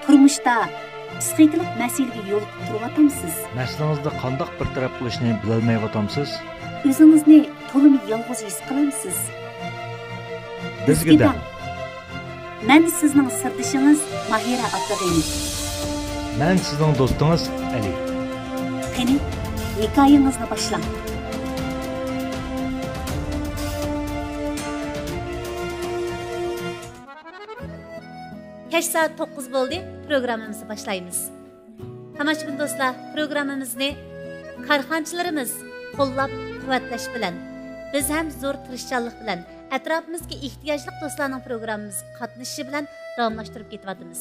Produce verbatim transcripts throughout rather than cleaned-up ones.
تۇرمۇشتا پىسخىكىلىق مەسىلىگە يولۇقۇپ تۇرۇۋاتامسىز؟ مەسىلىڭىزنى قانداق بىر تەرەپ قىلىشنى بىلەلمەيۋاتامسىز؟ ئۆزىڭىزنى تولىمۇ يالغۇز ھېس قىلامسىز؟ بىزگە دەڭ. مەن سىزنىڭ سىردىشىڭىز ماھىرە ئابدۇغېنى. مەن سىزنىڭ دوستىڭىز ئەلى. قېنى، ھېكايىڭىزنى باشلاڭ. كەچ سائەت توققۇز بولدى، پروگراممىمىزنى باشلايمىز. تاماشىبىن دوستلار، پروگراممىمىزنى كارخانىچىلىرىمىز قوللاپ قۇۋۋەتلەش بىلەن، بىز ھەم زور تىرىشچانلىق بىلەن ئەتراپىمىزدىكى ئېھتىياجلىق دوستلارنىڭ پروگراممىمىزغا قاتنىشىشى بىلەن داۋاملاشتۇرۇپ كېتىۋاتىمىز.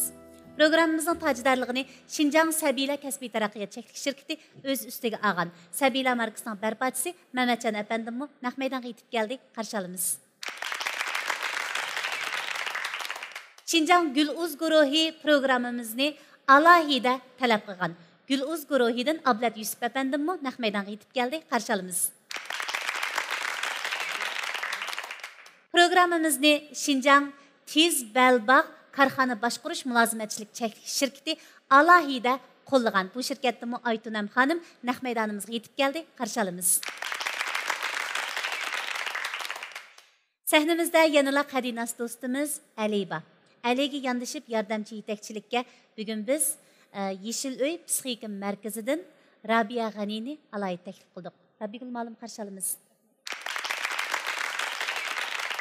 پروگراممىمىزنىڭ تاجىدارلىقىنى شىنجاڭ سەبىيلەر كەسپىي تەرەققىيات چەكلىك شىركىتى ئۆز ئۈستىگە ئالغان. سەبىيلەر ماركىسىنىڭ بەرپاچىسى مەمەتجان ئەپەندىممۇ نەق مەيدانغا يېتىپ كەلدى، قارشى ئالىمىز. شىنجاڭ گۈل ئۇز گۇرۇھى پروگراممىمىزنى ئالاھىدە تەلەپ قىلغان. گۈل ئۇز گۇرۇھىدىن ئابلەت يۈسۈپ ئەپەندىممۇ نەق مەيدانغا يېتىپ كەلدى، قارشى ئالىمىز. پروگراممىمىزنى شىنجاڭ تېز بەلباغ كارخانا باشقۇرۇش مۇلازىمەتچىلىك چەكلىك شىركىتى ئالاھىدە قوللىغان. بۇ شىركەتتىنمۇ ئايتۇنەم خانىم نەق مەيدانىمىزغا يېتىپ كەلدى، قارشى ئالىمىز. سەھنىمىزدە يەنىلا قەدىناس دوستىمىز ئەلى بار. ئەلىگە ياندىشىپ ياردەمچى يېتەكچىلىككە بۈگۈن بىز، ئە، يېشىل ئۆي پسىخىكا مەركىزىدىن رابىيە غەنىنى ئالاھىدە تەكلىپ قىلدۇق. رابىيەگۈل مۇئەللىم، قارشى ئالىمىز.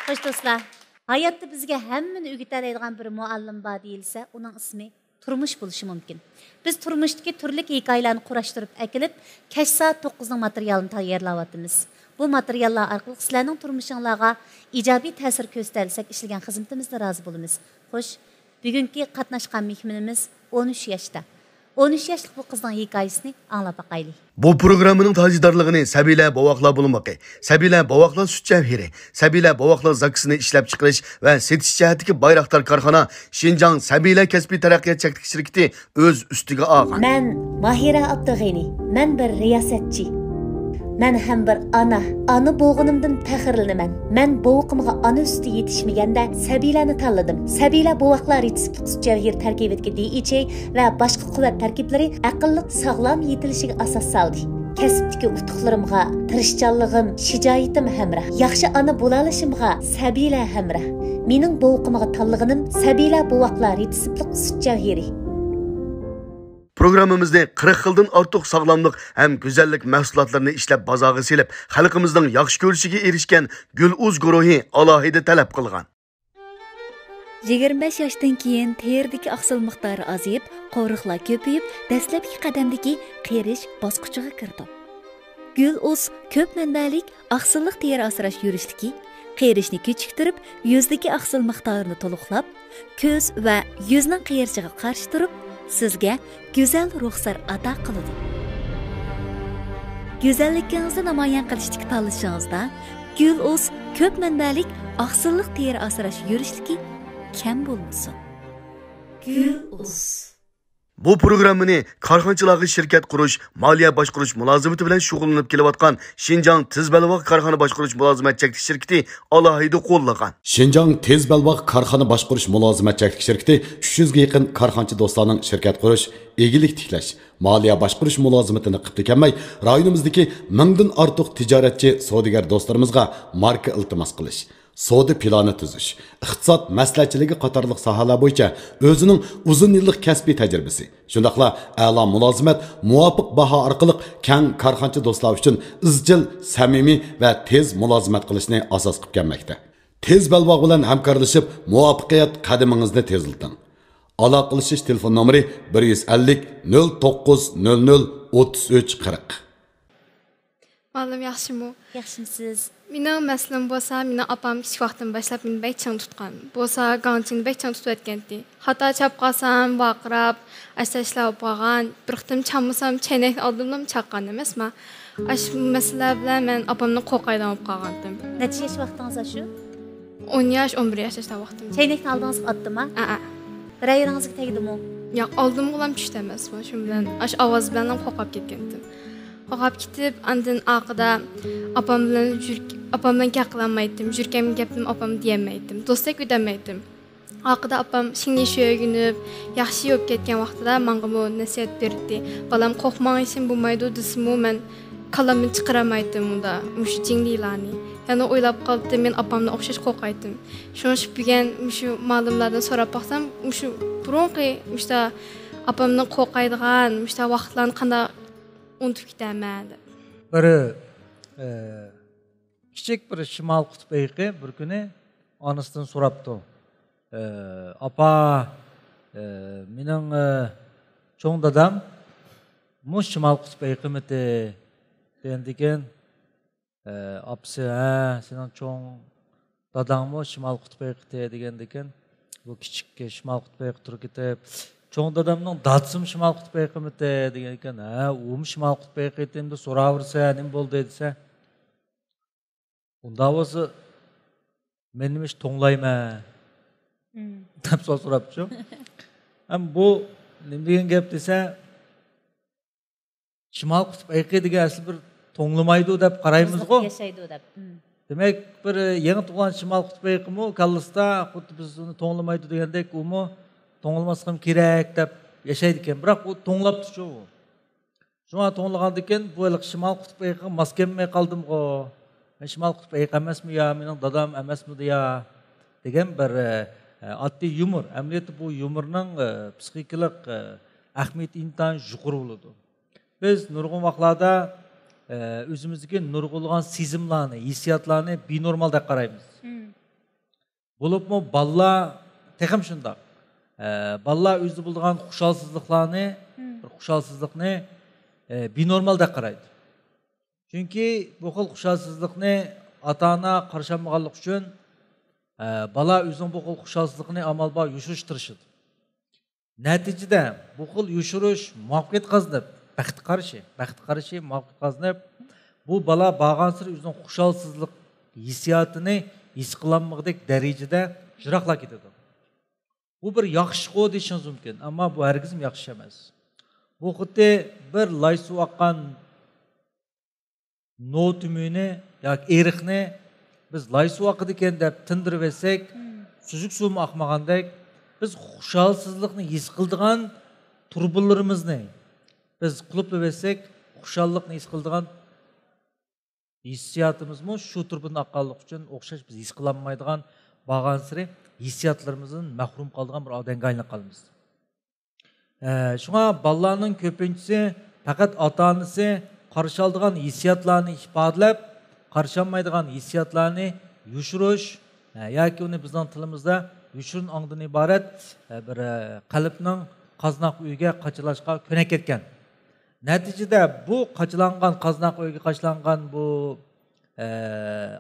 خوش دوستلار، ھاياتتا بىزگە ھەممىنى ئۆگىتەلەيدىغان بىر مۇئەللىم بار دېيىلسە، ئۇنىڭ ئىسمى تۇرمۇش بولۇشى مۇمكىن. بىز تۇرمۇشتىكى تۈرلۈك ھېكايىلەرنى قۇراشتۇرۇپ ئەكېلىپ، كەچ سائەت توققۇزنىڭ ماتېرىيالىنى تەييارلاۋاتىمىز. بۇ ماتېرىياللار ئارقىلىق سىلەرنىڭ تۇرمۇشۇڭلارغا ئىجابىي تەسىر كۆرسىتەلىسەك، ئىشلىگەن خىزمىتىمىزدىن رازى بولىمىز. خوش، بۈگۈنكى قاتناشقان مېھمىنىمىز ئون ئۈچ ياشتا. ئون ئۈچ ياشلىق بۇ قىزنىڭ ھېكايىسىنى ئاڭلاپ باقايلى. بۇ پروگراممىنىڭ تاجىدارلىقىنى سەبىيلەر بوۋاقلار بۇلىمىقى، سەبىيلەر بوۋاقلار سۈت جەۋھىرى، سەبىيلەر بوۋاقلار زاكىسىنى ئىشلەپچىقىرىش ۋە سېتىش جەھەتتىكى بايراقدار كارخانا شىنجاڭ سەبىيلەر كەسپىي تەرەققىيات چەكلىك شىركىتى ئۆز ئۈستىگە ئالغان. مەن ماھىرە ئابدۇغېنى، مەن بىر رىياسەتچى. مەن ھەم بىر ئانا. ئانا بولغىنىمدىن پەخىرلىنىمەن. مەن بوۋىقىمغا ئانا سۈتى يېتىشمىگەندە سەبىيلەرنى تاللىدىم. سەبىيلەر بوۋاقلار رېتسېپلىق سۈت جەۋھىرى تەركىبىدىكى دىئېيچ ئەي ۋە باشقا قۇۋۋەت تەركىبلىرى ئەقىللىق ساغلام يېتىلىشىگە ئاساس سالدى. كەسىپتىكى ئۇتۇقلىرىمغا تىرىشچانلىقىم، شىجائىتىم ھەمراھ. ياخشى ئانا بولالىشىمغا سەبىيلەر ھەمراھ. مېنىڭ بوۋىقىمغا تاللىغىنىم سەبىيلەر بوۋاقلار رېتسېپلىق سۈت جەۋھىرى. پروگراممىمىزنى قىرىق خىلدىن ئارتۇق ساغلاملىق ھەم گۈزەللىك مەھسۇلاتلىرىنى ئىشلەپ بازارغا سېلىپ، خەلقىمىزنىڭ ياخشى كۆرۈشىگە ئېرىشكەن گۈل ئۇز گۇرۇھى ئالاھىدە تەلەپ قىلغان. يىگىرمە بەش ياشتىن كېيىن تېرىدىكى ئاقسىل مىقدارى ئازىيىپ، قورۇقلار كۆپىيىپ، دەسلەپكى قەدەمدىكى قېرىش باسقۇچىغا كىرىدۇ. گۈل ئۇز كۆپ مەنبەلىك ئاقسىللىق تېرە ئاسراش يۈرۈشلۈكى قېرىشنى كېچىكتۈرۈپ، يۈزدىكى ئاقسىل مىقدارىنى تولۇقلاپ، كۆز ۋە يۈزنىڭ قېرىشىغا قارشى تۇرۇپ، سىزگە گۈزەل رۇخسار ئاتا قىلىدۇ. گۈزەللىكىڭىزنى نامايان قىلىشتىكى تاللىشىڭىزدا گۈل ئۇز كۆپ مەنبەلىك ئاقسىللىق تېرە ئاسراش يۈرۈشلۈكى كەم بولمىسۇن. گۈل ئۇز. بۇ پروگراممىنى كارخانىچىلارغا شىركەت قۇرۇش، مالىيە باشقۇرۇش مۇلازىمىتى بىلەن شۇغۇللىنىپ كېلىۋاتقان شىنجاڭ تېز بەلباغ كارخانا باشقۇرۇش مۇلازىمەت چەكلىك شىركىتى ئالاھىدە قوللىغان. شىنجاڭ تېز بەلباغ كارخانا باشقۇرۇش مۇلازىمەت چەكلىك شىركىتى ئۈچ يۈزگە يېقىن كارخانىچى دوستلارنىڭ شىركەت قۇرۇش، ئىگىلىك تىكلەش، مالىيە باشقۇرۇش مۇلازىمىتىنى قىپتۇ كەلمەي، رايونىمىزدىكى مىڭدىن ئارتۇق تىجارەتچى، سودىگەر دوستلىرىمىزغا ماركا ئىلتىماس قىلىش، سودا پىلانى تۈزۈش، ئىقتىساد مەسلىھەتچىلىكى قاتارلىق ساھەلەر بويىچە ئۆزىنىڭ ئۇزۇن يىللىق كەسپىي تەجرىبىسى، شۇنداقلا ئەلا مۇلازىمەت، مۇۋاپىق باھا ئارقىلىق كەڭ كارخانىچى دوستلار ئۈچۈن ئىزچىل، سەمىمىي ۋە تېز مۇلازىمەت قىلىشنى ئاساس قىلىپ كەلمەكتە. تېز بەلباغ بىلەن ھەمكارلىشىپ، مۇۋەپپەقىيەت قەدىمىڭىزنى تېزلىتىڭ. ئالاقىلىشىش تېلېفون نومۇرى: بىر يۈز ئەللىك، نۆل توققۇز، نۆل نۆل، ئوتتۇز ئۈچ، قىرىق. مۇئەللىم ياخشىمۇ؟ ياخشىمسىز؟ مېنىڭ مەسىلەم بولسا، مېنىڭ ئاپام كىچىك ۋاقتىم باشلاپ مېنى بەك چىڭ تۇتقان. بولسا گاڭچىنى بەك چىڭ تۇتۇۋەتكەنتى. خاتا چاپ قالسام ۋارقىراپ، ئاشۇ ئىشلار بولۇپ قالغان. بىر قېتىم چالمىسام، چەينەكنى ئالدىمدىمۇ چاققان ئەمەسما. ئاشۇ مەسىلىلەر بىلەن مەن ئاپامدىن قورقايدىغان بولۇپ قالغانتىم. نەچچە ياش ۋاقتىڭىز ئاشۇ؟ ئون ياش، ئون بىر ياش ئاشۇنداق ۋاقتىم. چەينەكنى ئالدىڭىزغا ئاتتىما؟ ئەئە. بىرەر يېرىڭىزگە تەگدىمۇ؟ ياق، ئالدىمغىلا چۈشتى ئەمەسما. شۇ بىلەن، ئاشۇ ئاۋاز بىلەنلا قورقۇپ كەتكەنتىم. قورقۇپ كېتىپ، ئاندىن ئارقىدا ئاپام بىلەن يۈرۈك-، ئاپام بىلەن گەپ قىلالمايتتىم. يۈرىكىمگە گەپنى ئاپامغا دېيەلمەيتتىم. دوستتەك ئۆتەلمەيتتىم. ئارقىدا ئاپام شىڭلىشۈە ئۆگىنىپ، ياخشى يولغا كەتكەن ۋاقتىدا ماڭىمۇ نەسىھەت بېرەتتى. بالام، قورقماڭ، ھېچنېمە بولمايدۇ دېسىمۇ، مەن كاللامدىن چىقىرالمايتتىم ئۇندا، مۇشۇ جىڭلىلارنى. يەنە ئويلاپ قالاتتىم، مەن ئاپامدىن ئوخشاش قورقايتتىم. شۇڭا شۇ بۈگۈن مۇشۇ مۇئەللىملاردىن سوراپ باقسام، مۇشۇ بۇرۇنقى مۇشتا ئاپامدىن قورقايدىغان مۇشتا ۋاقىتلارنى قانداق ئۇنتۇپ كېتەرمەن دەپ. بىر، ئە، كىچىك بىر شىمال قۇتۇپ ئېيىقى بىر كۈنى ئانىسىدىن سوراپتۇ. ئە، «ئاپا، ئە، مېنىڭ، ئە، چوڭ دادام مۇ شىمال قۇتۇپ ئېيىقىمىتى؟» دېگەندىكىن، ئە، ئاپىسى، «ھە، سېنىڭ چوڭ داداڭمۇ شىمال قۇتۇپ ئېيىقىتى؟» دېگەندىكىن، بۇ كىچىك شىمال قۇتۇپ ئېيىقى تۇرۇپ كېتىپ، «چوڭ دادامنىڭ دادىسىمۇ شىمال قۇتۇپ ئېيىقىمىتى؟» دېگەنكەن، «ھە، ئۇمۇ شىمال قۇتۇپ ئېيىقىتى، ئەمدى سوراۋېرىسەن، نېمە بولدى؟» دېسە، «ئۇنداق بولسا، مەن نېمە ئىش توڭلايمەن؟» دەپ سوئال سوراپچۇ. ھەم بۇ نېمە دېگەن گەپ دېسە، شىمال قۇتۇپ ئېيىقى دېگەن ئەسلى بىر توڭلىمايدۇ دەپ قارايمىزغۇ. ياشايدۇ دەپ. دېمەك، بىر يېڭى تۇغۇلغان شىمال قۇتۇپ ئېيىقىمۇ كاللىسىدا خۇددى بىز ئۇنى توڭلىمايدۇ دېگەندەك، ئۇمۇ توڭلىماسلىقىم كېرەك دەپ ياشايدىكەن. بىراق ئۇ توڭلاپتۇچۇ ئۇ. شۇڭا توڭلىغاندىكىن، بۇ ھېلىقى شىمال قۇتۇپ ئېيىقىغا ماس كەلمەي قالدىمغۇ؟ مەن شىمال قۇتۇپ ئېيىقى ئەمەسمۇ يا، مېنىڭ دادام ئەمەسمىدى يا؟ دېگەن بىر، ئە، ئاددىي يۇمۇر. ئەمەلىيەتتە بۇ يۇمۇرنىڭ، ئە، پسىخىكىلىق، ئە، ئەھمىيىتى ئىنتايىن يۇقىرى بولىدۇ. بىز نۇرغۇن ۋاقىتلاردا، ئە، ئۆزىمىزدىكى نۇرغۇنلىغان سېزىملارنى، ھېسسىياتلارنى بىنورمال دەپ قارايمىز. بولۇپمۇ بالىلار تېخىمۇ شۇنداق. ئە، بالىلار ئۆزىدە بولىدىغان خۇشالسىزلىقلارنى، بىر خۇشالسىزلىقنى، ئە، بىنورمال دەپ قارايدۇ. چۈنكى بۇ خىل خۇشالسىزلىقنى ئاتا-ئانا قارشى ئالمىغانلىقى ئۈچۈن، ئە، بالا ئۆزىنىڭ بۇ خىل خۇشالسىزلىقىنى ئامال بار يوشۇرۇشقا تىرىشىدۇ. نەتىجىدە بۇ خىل يوشۇرۇش مۇۋەپپەقىيەت قازىنىپ، بەختكە قارشى، بەختكە قارشى مۇۋەپپەقىيەت قازىنىپ، بۇ بالا بارغانسېرى ئۆزىنىڭ خۇشالسىزلىق ھېسسىياتىنى ھېس قىلالمىغۇدەك دەرىجىدە يىراقلاپ كېتىدۇ. بۇ بىر ياخشىغۇ دېيىشىڭىز مۇمكىن، ئەمما بۇ ھەرگىزمۇ ياخشى ئەمەس. بۇ خۇددى بىر لاي سۇ ئاققان نو تۈمۈنى ياكى ئېرىقنى بىز لاي سۇ ئاقىدىكەن دەپ تىندۇرۇۋەتسەك، سۈزۈك سۇمۇ ئاقمىغاندەك، بىز خۇشالسىزلىقنى ھېس قىلىدىغان تۇرۇبىلىرىمىزنى بىز قۇلۇپلىۋەتسەك، خۇشاللىقنى ھېس قىلىدىغان ھېسسىياتىمىزمۇ شۇ تۇرۇبىدىن ئاققانلىقى ئۈچۈن ئوخشاش بىز ھېس قىلالمايدىغان، بارغانسېرى ھېسسىياتلىرىمىزدىن مەھرۇم قالىدىغان بىر ئادەمگە ئايلىنىپ قالىمىز. ئە، شۇڭا بالىلارنىڭ كۆپىنچىسى پەقەت ئاتا-ئانىسى قارشى ئالىدىغان ھېسسىياتلارنى ئىپادىلەپ، قارشى ئالمايدىغان ھېسسىياتلارنى يوشۇرۇش، ئە، ياكى ئۇنى بىزنىڭ تىلىمىزدا يوشۇرۇن ئاڭدىن ئىبارەت، ئە، بىر، ئە، قەلبنىڭ قازناق ئۆيىگە قاچىلاشقا كۆنۈپ كەتكەن. نەتىجىدە بۇ قاچىلانغان، قازناق ئۆيگە قاچىلانغان بۇ ئە،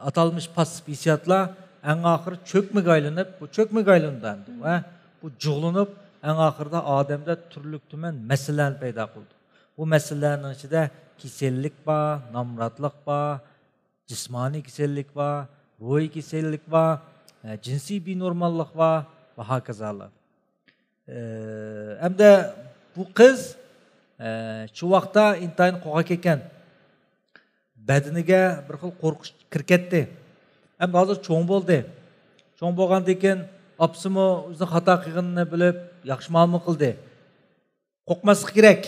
ئاتالمىش پاسسىپ ھېسسىياتلار ئەڭ ئاخىرى چۆكمىگە ئايلىنىپ، بۇ چۆكمىگە ئايلىنىدۇ ئەمدى، ھە؟ بۇ جۇغلىنىپ، ئەڭ ئاخىرىدا ئادەمدە تۈرلۈك تۈمەن مەسىلىلەرنى پەيدا قىلىدۇ. بۇ مەسىلىلەرنىڭ ئىچىدە كېسەللىك بار، نامراتلىق بار، جىسمانىي كېسەللىك بار، روھىي كېسەللىك بار، ئە، جىنسىي بىنورماللىق بار ۋە ھاكازالار. ئە، ئەمدى بۇ قىز، ئە، شۇ ۋاقىتتا ئىنتايىن قورقۇپ كەتكەن. بەدىنىگە بىر خىل قورقۇش كىرىپ كەتتى. ئەمدى ھازىر چوڭ بولدى. چوڭ بولغاندىن كېيىن ئاپىسىمۇ ئۆزىنىڭ خاتا قىلغىنىنى بىلىپ، ياخشى مۇئامىلە قىلدى. قورقماسلىق كېرەك.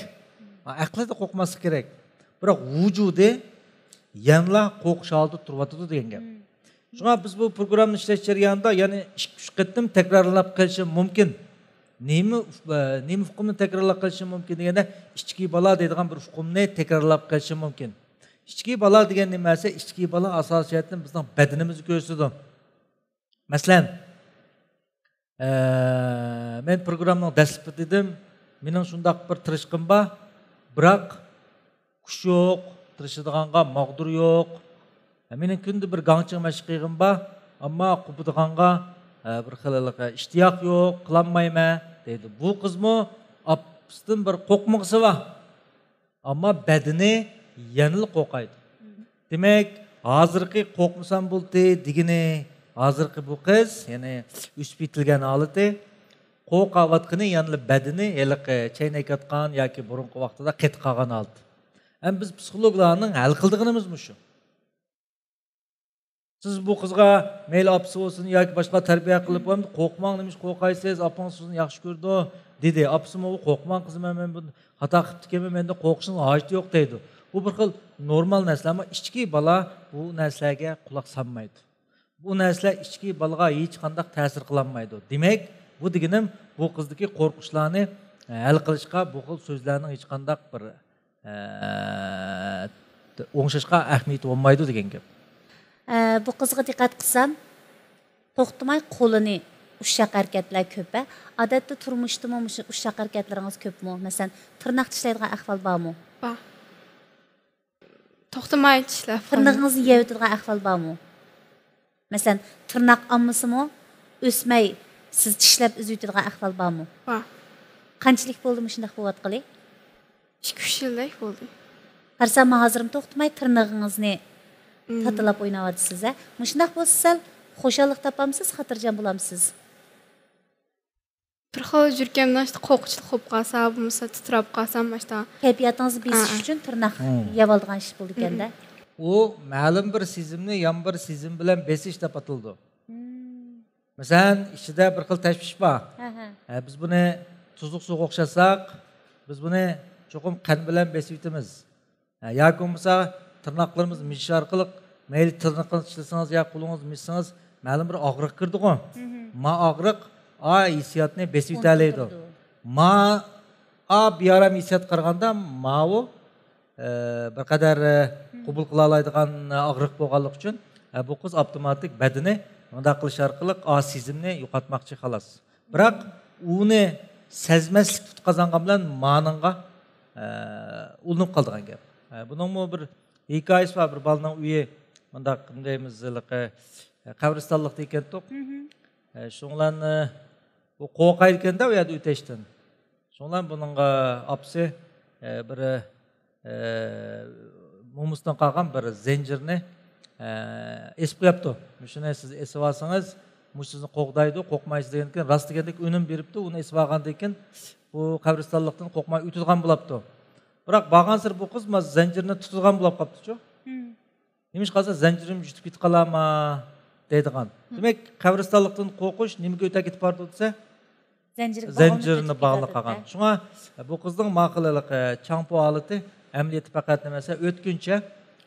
ئەقلىدە قورقماسلىق كېرەك. بىراق ۋۇجۇدى يەنىلا قورقۇش ھالىتىدە تۇرۇۋاتىدۇ دېگەن گەپ. شۇڭا بىز بۇ پروگراممىنى ئىشلەش جەريانىدا يەنە ئىككى، ئۈچ قېتىم تەكرارلاپ قېلىشىم مۇمكىن. نېمە، ئە، نېمە ئۇقۇمنى تەكرارلاپ قېلىشىم مۇمكىن دېگەندە، ئىچكى بالا دەيدىغان بىر ئۇقۇمنى تەكرارلاپ قېلىشىم مۇمكن. ئىچكى بالا دېگەن نېمە دېسە، ئىچكى بالا ئاساسىي جەھەتتىن بىزنىڭ بەدىنىمىزنى كۆرسىتىدۇ. مەسىلەن، ئە، مەن پروگراممىنىڭ دەسلىپىدە دېدىم، مېنىڭ شۇنداق بىر تىرىشقۇم بار، بىراق كۈچ يوق، تىرىشىدىغانغا ماغدۇر يوق. مېنىڭ كۈندە بىر گاڭچىڭ مەشىق قىلغىنىم بار، ئەمما قوپىدىغانغا، ئە، بىر خىل ھېلىقى ئىشتىياق يوق، قىلالمايمەن دەيدۇ. بۇ قىزمۇ ئاپىسىدىن بىر قورقمىغۇسى بار. ئەمما بەدىنى يەنىلا قورقايدۇ. دېمەك، ھازىرقى قورقمىسام بولدى دېگىنى، ھازىرقى بۇ قىز، يەنى ئۆسۈپ يېتىلگەن ھالىتى، قورقۇۋاتقىنى يەنىلا بەدىنى ھېلىقى چەينەك ياتقان ياكى بۇرۇنقى ۋاقتىدا قېتىپ قالغان ھالىتى. ئەمما بىز پسىخولوگلارنىڭ ھەل قىلىدىغىنىمىز مۇشۇ. سىز بۇ قىزغا مەيلى ئاپىسى بولسۇن ياكى باشقا تەربىيە قىلىپ، «قورقماڭ، نېمىشقا قورقايسىز؟ ئاپىڭىز سىزنى ياخشى كۆرىدۇ» دېدى. ئاپىسىمۇ، «قورقماڭ قىزىم، مەن بۇ خاتا قىپتىكەنمەن، مەندىن قورقۇشنىڭ ھاجىتى يوق» دەيدۇ. بۇ بىر خىل نورمال نەرسىلەر، ئەمما ئىچكى بالا بۇ نەرسىلەرگە قۇلاق سالمايدۇ. بۇ نەرسىلەر ئىچكى بالىغا ھېچقانداق تەسىر قىلالمايدۇ. دېمەك، بۇ دېگىنىم، بۇ قىزدىكى قورقۇشلارنى ھەل قىلىشقا بۇ خىل سۆزلەرنىڭ ھېچقانداق بىر ئە، ئوڭشاشقا ئەھمىيىتى بولمايدۇ دېگەن گەپ. ئە، بۇ قىزغا دىققەت قىلسام، توختىماي قولىنى ئۇششاق ھەرىكەتلەر كۆپ، ھە؟ ئادەتتە تۇرمۇشتىمۇ مۇشۇ ئۇششاق ھەرىكەتلىرىڭىز كۆپمۇ؟ مەسىلەن، تىرناق چىشلەيدىغان ئەھۋال بارمۇ؟ بار. توختىماي چىشلەپ. تىرنىقىڭىزنى يەۋېتىدىغان ئەھۋال بارمۇ؟ مەسىلەن، تىرناق ئالمىسىمۇ ئۆسمەي، سىز چىشلەپ ئۈزۈۋېتىدىغان ئەھۋال بارمۇ؟ بار. قانچىلىك بولدى مۇشۇنداق بولۇۋاتقىلى؟ ئىككى، ئۈچ يىلدەك بولدى. قارىسام، ھازىرمۇ توختىماي تىرنىقىڭىزنى مم. تاتىلاپ ئويناۋاتىسىز، ھە؟ مۇشۇنداق بولسا سەل خۇشاللىق تاپامسىز، خاتىرجەم بولامسىز؟ بىر خىل يۈرىكىم مۇشۇنداق قورقۇنچلۇق بولۇپ قالسا، بولمىسا تىترەپ قالسام، مۇشۇنداق. كەيپىياتىڭىزنى بېسىش ئا. ئۈچۈن تىرناق مم. يەۋالىدىغان ئىش بولىدىكەن-دە. ئۇ مەلۇم بىر سېزىمنى يان بىر سېزىم بىلەن بېسىش دەپ ئاتىلىدۇ. مم. مەسىلەن، ئىچىدە بىر خىل تەشۋىش بار. ھە، ھە. ھە، بىز بۇنى تۇزلۇق سۇغا ئوخشاتساق، بىز بۇنى چوقۇم قەنت بىلەن بېسىۋېتىمىز. ھە، ياكى بولمىسا تىرناقلىرىمىز مىجىش ئارقىلىق، مەيلى تىرنىقىڭىز چىشلىسىڭىز يا قولىڭىز مىجىسىڭىز، مەلۇم بىر ئاغرىق كىرىدىغۇ. مم. ما ئاغرىق، ئا ھېسسىياتنى بېسىۋېتەلەيدۇ. ئۇنتۇپ تۇرىدۇ. ما، ئا بىئارام ھېسسىيات قارىغاندا، ماۋۇ ئە، بىر قەدەر، ئە، مم. قوبۇل قىلالايدىغان ئاغرىق بولغانلىقى ئۈچۈن، ئە، بۇ قىز ئاپتوماتىك بەدىنى مۇنداق قىلىش ئارقىلىق ئا سېزىمنى يوقاتماقچى، خالاس. بىراق ئۇنى سەزمەسلىك تۇتقا قازانغان بىلەن مانىڭغا، ئە، ئۇلىنىپ قالىدىغان گەپ. ئە، بۇنىڭمۇ بىر ھېكايىسى بار. بىر بالىنىڭ ئۆيى مۇنداق، دەيمىز، ھېلىقى، ئە، قەبرىستانلىقتا ئىكەنتۇق. مم. ئە، شۇنىڭ بىلەن، ئە، بۇ قورقايدىكەن-دە ئۇ يەردە ئۆتەشتىن. شۇنىڭ بىلەن بۇنىڭغا ئاپىسى، ئە، بىر، ئە، مومىسىدىن قالغان بىر زەنجىرنى، ئە، ئېسىپ قويۇپتۇ. «مۇشۇنى سىز ئېسىۋالسىڭىز، مۇشۇ سىزنى قوغدايدۇ، قورقمايسىز» دېگەندىكىن، راست دېگەندەك ئۈنۈم بېرىپتۇ. ئۇنى ئېسىۋالغاندىن كېيىن، بۇ قەبرىستانلىقتىن قورقماي ئۆتىدىغان بولاپتۇ. بىراق بارغانسېرى بۇ قىز ما زەنجىرنى تۇتىدىغان بولاپ قاپتۇچۇ. مم. نېمىشقا دېسە، زەنجىرىم يۈتۈپ كېتىپ قالارما دەيدىغان. مم. دېمەك، قەبرىستانلىقتىن قورقۇش نېمىگە ئۆتە كېتىپ بارىدۇ دېسە، زەنجىرگە زەنجىرنى باغلىنىپ باغلىنىپ قالغان. قالغان. شۇڭا بۇ قىزنىڭ ماقۇل ھېلىقى چاڭپۇ ھالىتى ئەمەلىيەتتە پەقەت نېمە دېسە، ئۆتكۈنچە،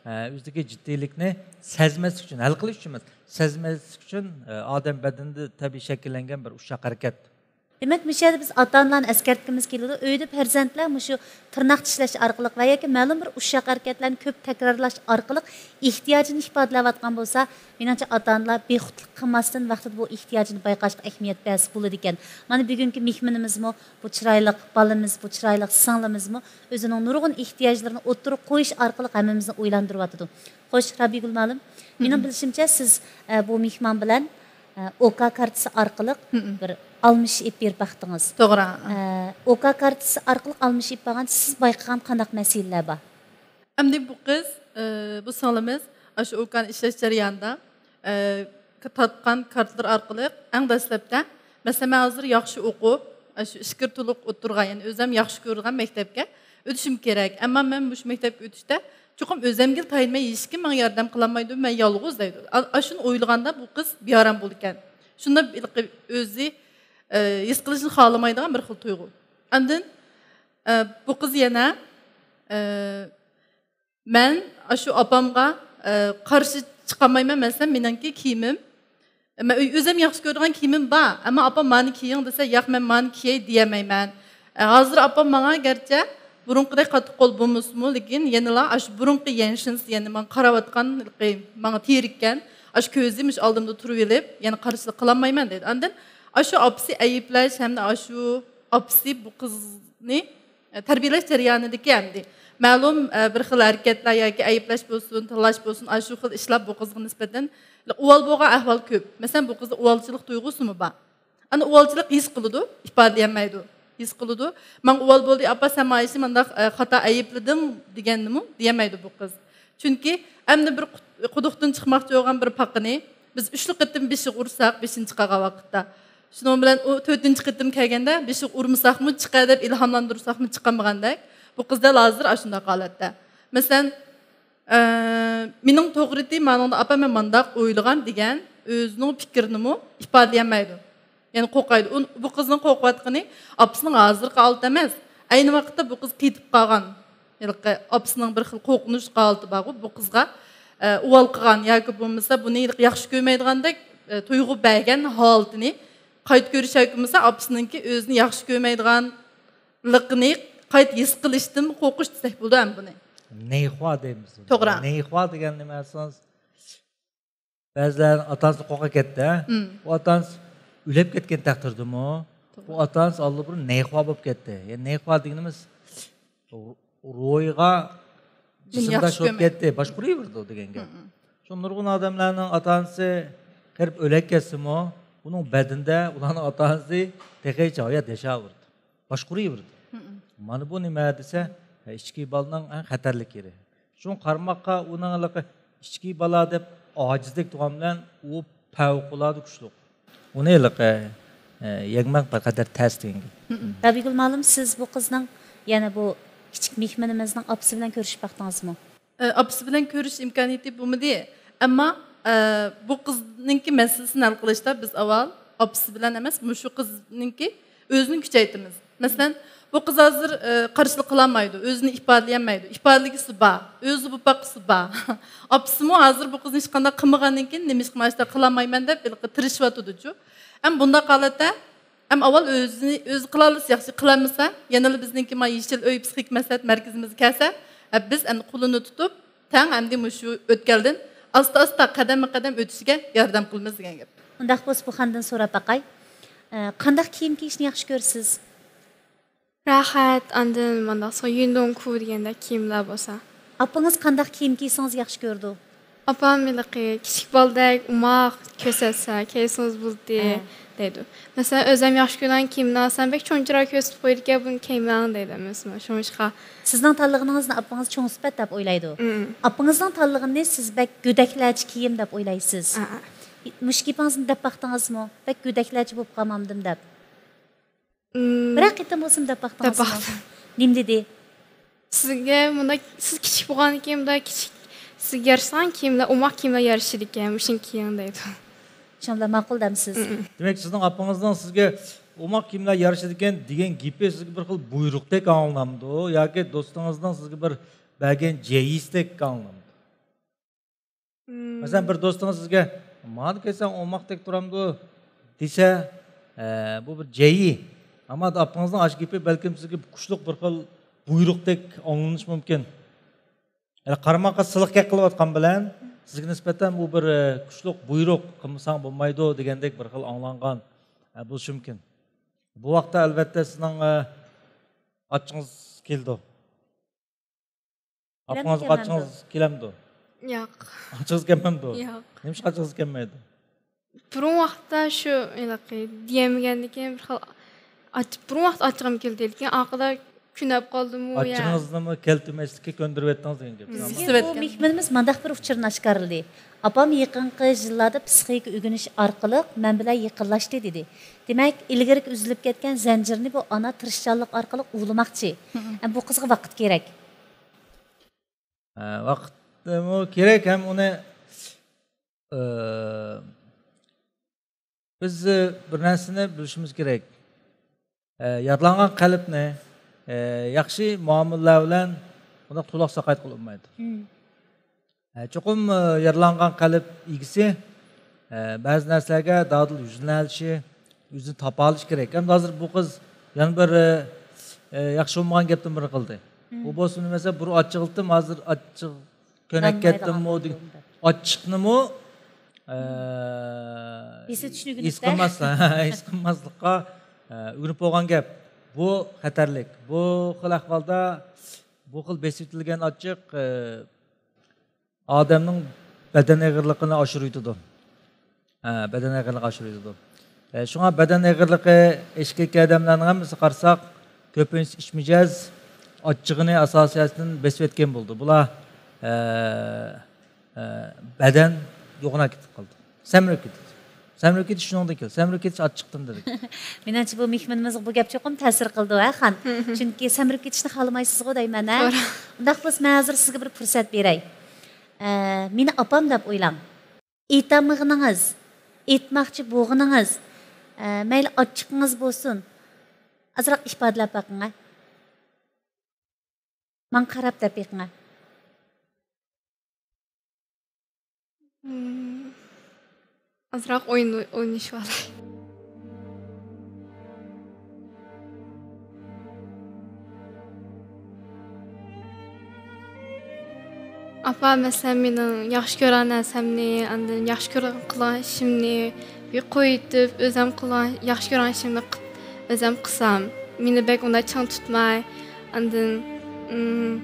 ئە، ئۆزىدىكى جىددىيلىكنى سەزمەسلىك ئۈچۈن، ھەل قىلىش ئۈچۈن ئەمەس، سەزمەسلىك ئۈچۈن، ئە، ئادەم بەدىنىدە تەبىئىي شەكىللەنگەن بىر ئۇششاق ھەرىكەت. دېمەك، مۇشۇ يەردە بىز ئاتا-ئانىلارنى ئەسكەرتكىمىز كېلىدۇ. ئۆيدە پەرزەنتلەر مۇشۇ تىرناق چىشلەش ئارقىلىق ۋە ياكى مەلۇم بىر ئۇششاق ھەرىكەتلەرنى كۆپ تەكرارلاش ئارقىلىق ئېھتىياجىنى ئىپادىلەۋاتقان بولسا، مېنىڭچە، ئاتا-ئانىلار بىخۇدلۇق قىلماستىن، ۋاقتىدا بۇ ئېھتىياجىنى بايقاشقا ئەھمىيەت بەرسە بولىدىكەن. مانا، بۈگۈنكى مېھمىنىمىزمۇ، بۇ چىرايلىق بالىمىز، بۇ چىرايلىق سىڭلىمىزمۇ ئۆزىنىڭ نۇرغۇن ئېھتىياجلىرىنى ئوتتۇرىغا قويۇش ئارقىلىق ھەممىمىزنى ئويلاندۇرۇۋاتىدۇ. خوش، رابىيگۈل مۇئەللىم، مېنىڭ مم. بىلىشىمچە، سىز، ئە، بۇ مېھمان بىلەن، ئە، ئوكا كارتىسى ئارقىلىق مم. بىر ئالمىشىپ بېرىپ باقتىڭىز. توغرا. ئە، ئوكا كارتىسى ئارقىلىق ئالمىشىپ باققاندا سىز بايقىغان قانداق مەسىلىلەر بار؟ ئەمدى بۇ قىز، ئە، بۇ سىڭلىمىز ئاشۇ ئوكانى ئىشلەش جەريانىدا، ئە، تارتقان كارتىلىرى ئارقىلىق ئەڭ دەسلەپتە، مەسىلەن، مەن ھازىر ياخشى ئوقۇپ، ئاشۇ ئىچكىرى تولۇق ئوتتۇرىغا، يەنى ئۆزۈم ياخشى كۆرىدىغان مەكتەپكە ئۆتۈشۈم كېرەك. ئەمما مەن مۇشۇ مەكتەپكە ئۆتۈشتە چوقۇم ئۆزۈمگىلا تايىنماي ھېچكىم ماڭا ياردەم قىلالمايدۇ، مەن يالغۇز دەيدۇ. ئا-، ئاشۇنى ئويلىغاندا بۇ قىز بىئارام بولىدىكەن. شۇنداق ھېلىقى ئۆزى، ئە، ھېس قىلىشنى خالىمايدىغان بىر خىل تۇيغۇ. ئاندىن، ئە، بۇ قىز يەنە، ئە، مەن ئاشۇ ئاپامغا، ئە، قارشى چىقالمايمەن، مەسىلەن، مېنىڭكى كىيىمىم. مەن ئۆي-، ئۆزۈم ياخشى كۆرىدىغان كىيىمىم بار، ئەمما ئاپام مانى كىيىڭ دېسە، ياق، مەن مانى كىيەي دېيەلمەيمەن. ئە، ھازىر ئاپام ماڭا گەرچە بۇرۇنقىدەك قاتتىق قول بولمىسىمۇ، لېكىن يەنىلا ئاشۇ بۇرۇنقى يەنشىنس، يەنى ماڭا قاراۋاتقان، ماڭا تىرىككەن، ئاشۇ كۆزى مۇشۇ ئالدىمدا تۇرۇۋېلىپ، يەنە قارشىلىق قىلالمايمەن دەيدۇ. ئاندىن ئاشۇ ئاپىسى ئەيىبلەش ھەمدە ئاشۇ ئاپىسى بۇ قىزنى تەربىيەلەش جەريانىدىكى ئەمدى مەلۇم، ئە، بىر خىل ھەرىكەتلەر ياكى ئەيىبلەش بولسۇن، تىللاش بولسۇن، ئاشۇ خىل ئىشلار بۇ قىزغا نىسبەتەن ئۇۋال بولغان ئەھۋال كۆپ. مەسىلەن، بۇ قىزدا ئۇۋالچىلىق تۇيغۇسىمۇ بار. ئانا ئۇۋالچىلىق ھېس قىلىدۇ، ئىپادىلىيەلمەيدۇ. ھېس قىلىدۇ. ماڭا ئۇۋال بولدى، ئاپا، سەن مانا ئىشنى مانداق، ئە، خاتا ئەيىبلىدىڭ دېگەننىمۇ دېيەلمەيدۇ بۇ قىز. چۈنكى ئەمدى بىر قۇت-، قۇدۇقتىن چىقماقچى بولغان بىر پاقىنى بىز ئۈچلا قېتىم بېشىغا ئۇرساق، بېشىنى چىقارغان ۋاقىتتا، شۇنىڭ بىلەن ئۇ تۆتىنچى قېتىم كەلگەندە، بېشىغا ئۇرمىساقمۇ چىقار دەپ ئىلھاملاندۇرساقمۇ چىقالمىغاندەك، بۇ قىز دەل ھازىر ئاشۇنداق ھالەتتە. مەسىلەن، ئە، مېنىڭ توغرىدى مانىڭدا ئاپا، مەن مانداق ئويلىغان دېگەن ئۆزىنىڭ پىكرىنىمۇ ئىپادىلىيەلمەيدۇ. يەنى قورقايدۇ. ئۇ، بۇ قىزنىڭ قورقۇۋاتقىنى ئاپىسىنىڭ ھازىرقى ھالىتى ئەمەس. ئەينى ۋاقىتتا بۇ قىز قېتىپ قالغان، ھېلىقى ئاپىسىنىڭ بىر خىل قورقۇنچ ھالىتى بارغۇ، بۇ قىزغا، ئە، ئۇۋال قىلغان ياكى بولمىسا بۇنى ھېلىقى ياخشى كۆرمەيدىغاندەك، ئە، تۇيغۇ بەرگەن ھالىتىنى قايتا كۆرۈش ياكى بولمىسا ئاپىسىنىڭكى ئۆزىنى ياخشى كۆرمەيدىغانلىقىنى قايتا ھېس قىلىشتىن قورقۇش دېسەك بولىدۇ ھەم بۇنى. نەيخۇا دەيمىز. توغرا. نەيخۇا دېگەن نېمە دېسىڭىز، بەزىلەر ئاتا-ئانىسى قورقۇپ كەتتى، ھە؟ مم. ئۇ ئاتا-ئانىسى ئۆلۈپ كەتكەن تەقدىردىمۇ، توغرا. ئۇ ئاتا-ئانىسى ئاللىبۇرۇن نەيخۇا بولۇپ كەتتى. يەنى نەيخۇا دېگىنىمىز رو-، روھىغا، مېنى جىسىمداش ياخشى بولۇپ كۆرمەيدۇ. كەتتى، باشقۇرۇۋېرىدۇ دېگەن گەپ. مم. شۇ نۇرغۇن ئادەملەرنىڭ ئاتا-ئانىسى قېرىپ ئۆلۈپ كەتسىمۇ، ئۇنىڭ بەدىنىدە ئۇلارنىڭ ئاتا-ئانىسى تېخىچە ھايات ياشاۋېرىدۇ. باشقۇرۇۋېرىدۇ. مم. مانا بۇ نېمە دېسە، ئىچكى بالىنىڭ ئەڭ خەتەرلىك يېرى. شۇڭا قارىماققا ئۇنىڭ ھېلىقى ئىچكى بالا دەپ ئاجىزدەك تۇرغان بىلەن ئۇ پەۋقۇلئاددە كۈچلۈك. ئۇنى ھېلىقى، ئە، يەڭمەك بىر قەدەر تەس دېگەن گەپ. مم. رەبىگۈل مۇئەللىم، سىز بۇ قىزنىڭ، يەنى بۇ كىچىك مېھمىنىمىزنىڭ ئاپىسى بىلەن كۆرۈشۈپ باقتىڭىزمۇ؟ ئە، ئاپىسى بىلەن كۆرۈش ئىمكانىيىتى بولمىدى. ئەمما، ئە، بۇ قىزنىڭكى مەسىلىسىنى ھەل قىلىشتا بىز ئاۋۋال ئاپىسى بىلەن ئەمەس، مۇشۇ قىزنىڭكى ئۆزىنى كۈچەيتىمىز. مەسىلەن، بۇ قىز ھازىر، ئە، قارشىلىق قىلالمايدۇ، ئۆزىنى ئىپادىلىيەلمەيدۇ. ئىپادىلىگۈسى بار، ئۆزى بولۇپ باققۇسى بار. ئاپىسىمۇ ھازىر بۇ قىزنى ھېچقانداق قىلمىغاندىن كېيىن، نېمىشقا مانا شۇنداق قىلالمايمەن دەپ ھېلىقى تىرىشىۋاتىدۇچۇ. ئەمما بۇنداق ھالەتتە ئەمما ئاۋۋال ئۆزىنى، ئۆزى قىلالىسا ياخشى، قىلالمىسا، يەنىلا بىزنىڭكى ما يېشىل ئۆي پسىخىك مەسلىھەت مەركىزىمىزگە كەلسە، ئە، بىز ئەمدى قولىنى تۇتۇپ، تەڭ ئەمدى مۇشۇ ئۆتكەلدىن ئاستا-ئاستا، قەدەممۇ قەدەم ئۆتۈشىگە ياردەم قىلىمىز دېگەن گەپ. ئۇنداق بولسا، بۇ خانىمدىن سوراپ باقاي. ئە، قانداق كىيىم كىيىشنى ياخشى كۆرىسىز؟ راھەت، ئاندىن مانداق سو يۈندوڭكۇ دېگەندەك كىيىملەر بولسا. ئاپىڭىز قانداق كىيىم كىيسىڭىز ياخشى كۆرىدۇ؟ ئاپام ھېلىقى كىچىك بالىدەك ئوماق كۆرسەتسە، كىيسىڭىز بولدى، ھە، دەيدۇ. مەسىلەن، ئۆزۈم ياخشى كۆرىدىغان كىيىمنى ئالسام، بەك چوڭچىراق كۆرسىتىپ قويىدىكەن، بۇنى كىيمەڭ دەيدۇ، مەسىلەن، شۇڭلاشقا. سىزنىڭ تاللىغىنىڭىزنى ئاپىڭىز چوڭ سۈپەت دەپ ئويلايدۇ. مم. ئاپىڭىزنىڭ تاللىغىنىنى سىز بەك گۆدەكلەرچە كىيىم دەپ ئويلايسىز. ھە، ھە. مۇشۇ گېپىڭىزنى دەپ باقتىڭىزمۇ؟ بەك گۆدەكلەرچە بولۇپ قالمامدىم دەپ. مم. بىرەر قېتىم بولسىمۇ دەپ باقتىڭىزمۇ؟ دەپ باقتىم. نېمە دېدى؟ سىزگە مۇنداق، سىز كىچىك بولغاندىكىن مۇنداق كىچىك، سىزگە يارىشىدىغان كىيىملەر، ئوماق كىيىملەر يارىشىدىكەن، مۇشۇنى كىيىڭ دەيدۇ. شۇنىڭ بىلەن ماقۇل دەمسىز؟ مم. دېمەك، سىزنىڭ ئاپىڭىزنىڭ سىزگە ئوماق كىيىملەر يارىشىدىكەن دېگەن گېپى سىزگە بىر خىل بۇيرۇقتەك ئاڭلىنامدۇ ياكى دوستىڭىزنىڭ سىزگە بىر بەرگەن جەيىسىدەك ئاڭلىنامدۇ؟ مم. مەسىلەن، بىر دوستىڭىز سىزگە، «مانا كەلسەڭ ئوماقتەك تۇرامدۇ؟» دېسە، ئە، بۇ بىر جەيى. ئەمما ئاپىڭىزنىڭ ئاشۇ گېپى بەلكىم سىزگە كۈچلۈك بىر خىل بۇيرۇقتەك ئاڭلىنىشى مۇمكىن. يەنى قارىماققا سىلىق گەپ قىلىۋاتقان بىلەن سىزگە نىسبەتەن بۇ بىر، ئە، كۈچلۈك بۇيرۇق، «قىلمىساڭ بولمايدۇ» دېگەندەك بىر خىل ئاڭلانغان، ئە، بولۇشى مۇمكىن. بۇ ۋاقىتتا ئەلۋەتتە سىزنىڭ، ئە، ئاچچىقىڭىز كېلىدۇ. ئاپىڭىزغا ئاچچىقىڭىز كەلمەمدۇ؟ ياق. ئاچچىقىڭىز كەلمەمدۇ؟ ياق. نېمىشقا ئاچچىقىڭىز كەلمەيدۇ؟ بۇرۇن ۋاقىتتا شۇ ھېلىقى دېيەلمىگەندىن كېيىن بىر خىل ئاچ-، بۇرۇن ۋاقىت ئاچچىقىم كېلىدۇ، لېكىن ئارقىدا كۆنۈپ قالدىمۇ يا؟ ئاچچىقىڭىزنىمۇ كەلتۈرمەسلىككە كۆندۈرۈۋەتتىڭىز دېگەن گەپ. بىزگە بۇ مېھمىنىمىز مانداق بىر ئۇچۇرنى ئاشكارىلىدى. ئاپام يېقىنقى يىللاردا پسىخىكا ئۆگىنىش ئارقىلىق مەن بىلەن يېقىنلاشتى، دېدى. دېمەك، ئىلگىرىكى ئۈزۈلۈپ كەتكەن زەنجىرنى بۇ ئانا تىرىشچانلىق ئارقىلىق ئۇلىماقچى. مم. ئەمما بۇ قىزغا ۋاقىت كېرەك. ھە، ۋاقىتمۇ كېرەك ھەم ئۇنى، ئى، بىز بىر نەرسىنى بىلىشىمىز كېرەك. ئى، يارىلانغان قەلبنى، ئى، ياخشى مۇئامىلىلەر بىلەن ئۇنداق تولا ساقايتقىلى بولمايدۇ. مم. ئە، چوقۇم، ئە، يارىلانغان قەلب ئىگىسى، ئە، بەزى نەرسىلەرگە دادىل يۈزلىنەلىشى، ئۆزىنى تاپالىشى كېرەك. ئەمدى ھازىر بۇ قىز يەنە بىر، ئە، ئە، ياخشى بولمىغان گەپتىن بىرنى قىلدى. مم. ئۇ بولسا نېمە دېسە، بۇرۇن ئاچچىق ئىلتىم، ھازىر ئاچچىق كۆنەك كەتتىممۇ دېگەن ئاچچىقنىمۇ، ئە، ھېس قىلماس-، ھېس قىلماسلىققا، ئە، ئۆگىنىپ بولغان گەپ. بۇ خەتەرلىك. بۇ خىل ئەھۋالدا، بۇ خىل بېسىۋېتىلگەن ئاچچىق، ئە، ئادەمنىڭ بەدەن ئېغىرلىقىنى ئاشۇرۇۋېتىدۇ. ھە، بەدەن ئېغىرلىقى ئاشۇرۇۋېتىدۇ. ئە، شۇڭا بەدەن ئېغىرلىقى ئېشىپ كەتكەن ئادەملەرنىڭ ھەممىسىگە قارىساق، كۆپىنچىسى ئىچ مىجەز ئاچچىقىنى ئاساسىي ھەسەتتىن بېسىۋەتكەن بولىدۇ. بۇلار، ئە، ئە، بەدەن يوغىناپ كېتىپ قالىدۇ. سەمرىپ كېتىدۇ. سەمرىپ كېتىش شۇنىڭدىن كېلىدۇ. سەمرىپ كېتىش ئاچچىقتىن دېدى. مېنىڭچە، بۇ مېھمىنىمىزغا بۇ گەپ چوقۇم تەسىر قىلىدۇ، ھە، خان؟ چۈنكى سەمرىپ كېتىشنى خالىمايسىزغۇ دەيمەن، ھە؟ توغرا. ئۇنداق بولسا، مەن ھازىر سىزگە بىر پۇرسەت بېرەي. ئە، مېنى ئاپام دەپ ئويلاڭ. ئېيتالمىغىنىڭىز، ئېيتماقچى بولغىنىڭىز، ئە، مەيلى ئاچچىقىڭىز بولسۇن، ئازراق ئىپادىلەپ بېقىڭە. ماڭا قاراپ دەپ بېقىڭە. مم، ئازراق ئوينا-، ئوينىشىۋالاي. ئاپا، مەسىلەن، مېنىڭ ياخشى كۆرگەن نەرسەمنى، ئاندىن ياخشى كۆرگەن قىلغان ئىشىمنى بىر قويۇۋېتىپ، ئۆزۈم قىلغان، ياخشى كۆرگەن ئىشىمنى قىپ-، ئۆزۈم قىلسام، مېنى بەك ئۇنداق چىڭ تۇتماي، ئاندىن، ئىم،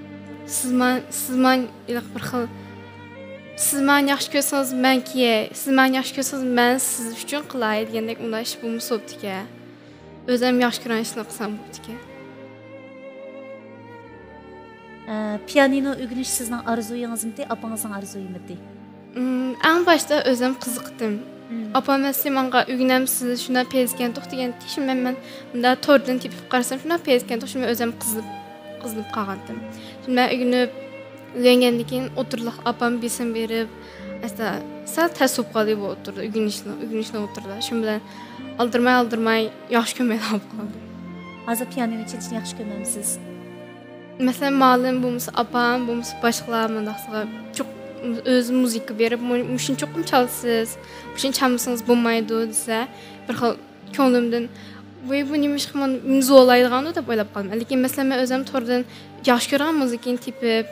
سىزمان، سىزمان، ھېلىقى بىر خىل، سىز ماڭا ياخشى كۆرسىڭىز، مەن كىيەي، سىز ماڭا ياخشى كۆرسىڭىز، مەن سىز ئۈچۈن قىلاي دېگەندەك ئۇنداق ئىش بولمىسا بوپتىكەن. ئۆزۈم ياخشى كۆرگەن ئىشنى قىلسام بوپتىكەن. ئە، پىيانىنو ئۆگىنىش سىزنىڭ ئارزۇيىڭىزمىدى، ئاپىڭىزنىڭ ئارزۇيىمىدى؟ ئىم، ئەڭ باشتا ئۆزۈم قىزىقتىم. مم. ئاپام ئەسلى ماڭا ئۆگىنەمسىز، شۇنداق پەيزىكەنتۇق دېگەنتى، شۇ مەن، مەن مۇنداق توردىن تېپىپ قارىسام، شۇنداق پەيزىكەنتۇق، شۇ مەن ئۆزۈم قىزىنىپ، قىزىنىپ قالغانتىم. شۇ مەن ئۆگىنىپ، ئۆگەنگەندىن كېيىن ئوتتۇرىلىق ئاپام بېسىم بېرىپ، ئاستا سەل تەس بولۇپ قالدى بۇ ئوتتۇرىدا، ئۆگىنىشنىڭ، ئۆگىنىشنىڭ ئوتتۇرىدا. شۇ بىلەن ئالدىرىماي، ئالدىرىماي ياخشى كۆرمەيدىغان بولۇپ قالدىم. ھازىر پىيانىنو چېلىشنى ياخشى كۆرمەمسىز؟ مەسىلەن، مۇئەللىم بولمىسا ئاپام، بولمىسا باشقىلار مۇنداقلىقى چوق-، ئۆزى مۇزىكا بېرىپ، مۇ-، مۇشۇنى چوقۇم چالىسىز، مۇشۇنى چالمىسىڭىز بولمايدۇ دېسە، بىر خىل كۆڭلۈمدىن، ۋاي، بۇ نېمە ئىشقا مانا مۇزۇ ئولايدىغاندۇ دەپ ئويلاپ قالدىم. لېكىن مەسىلەن، مەن ئۆزۈم توردىن ياخشى كۆرگەن مۇزىكىنى تېپىپ،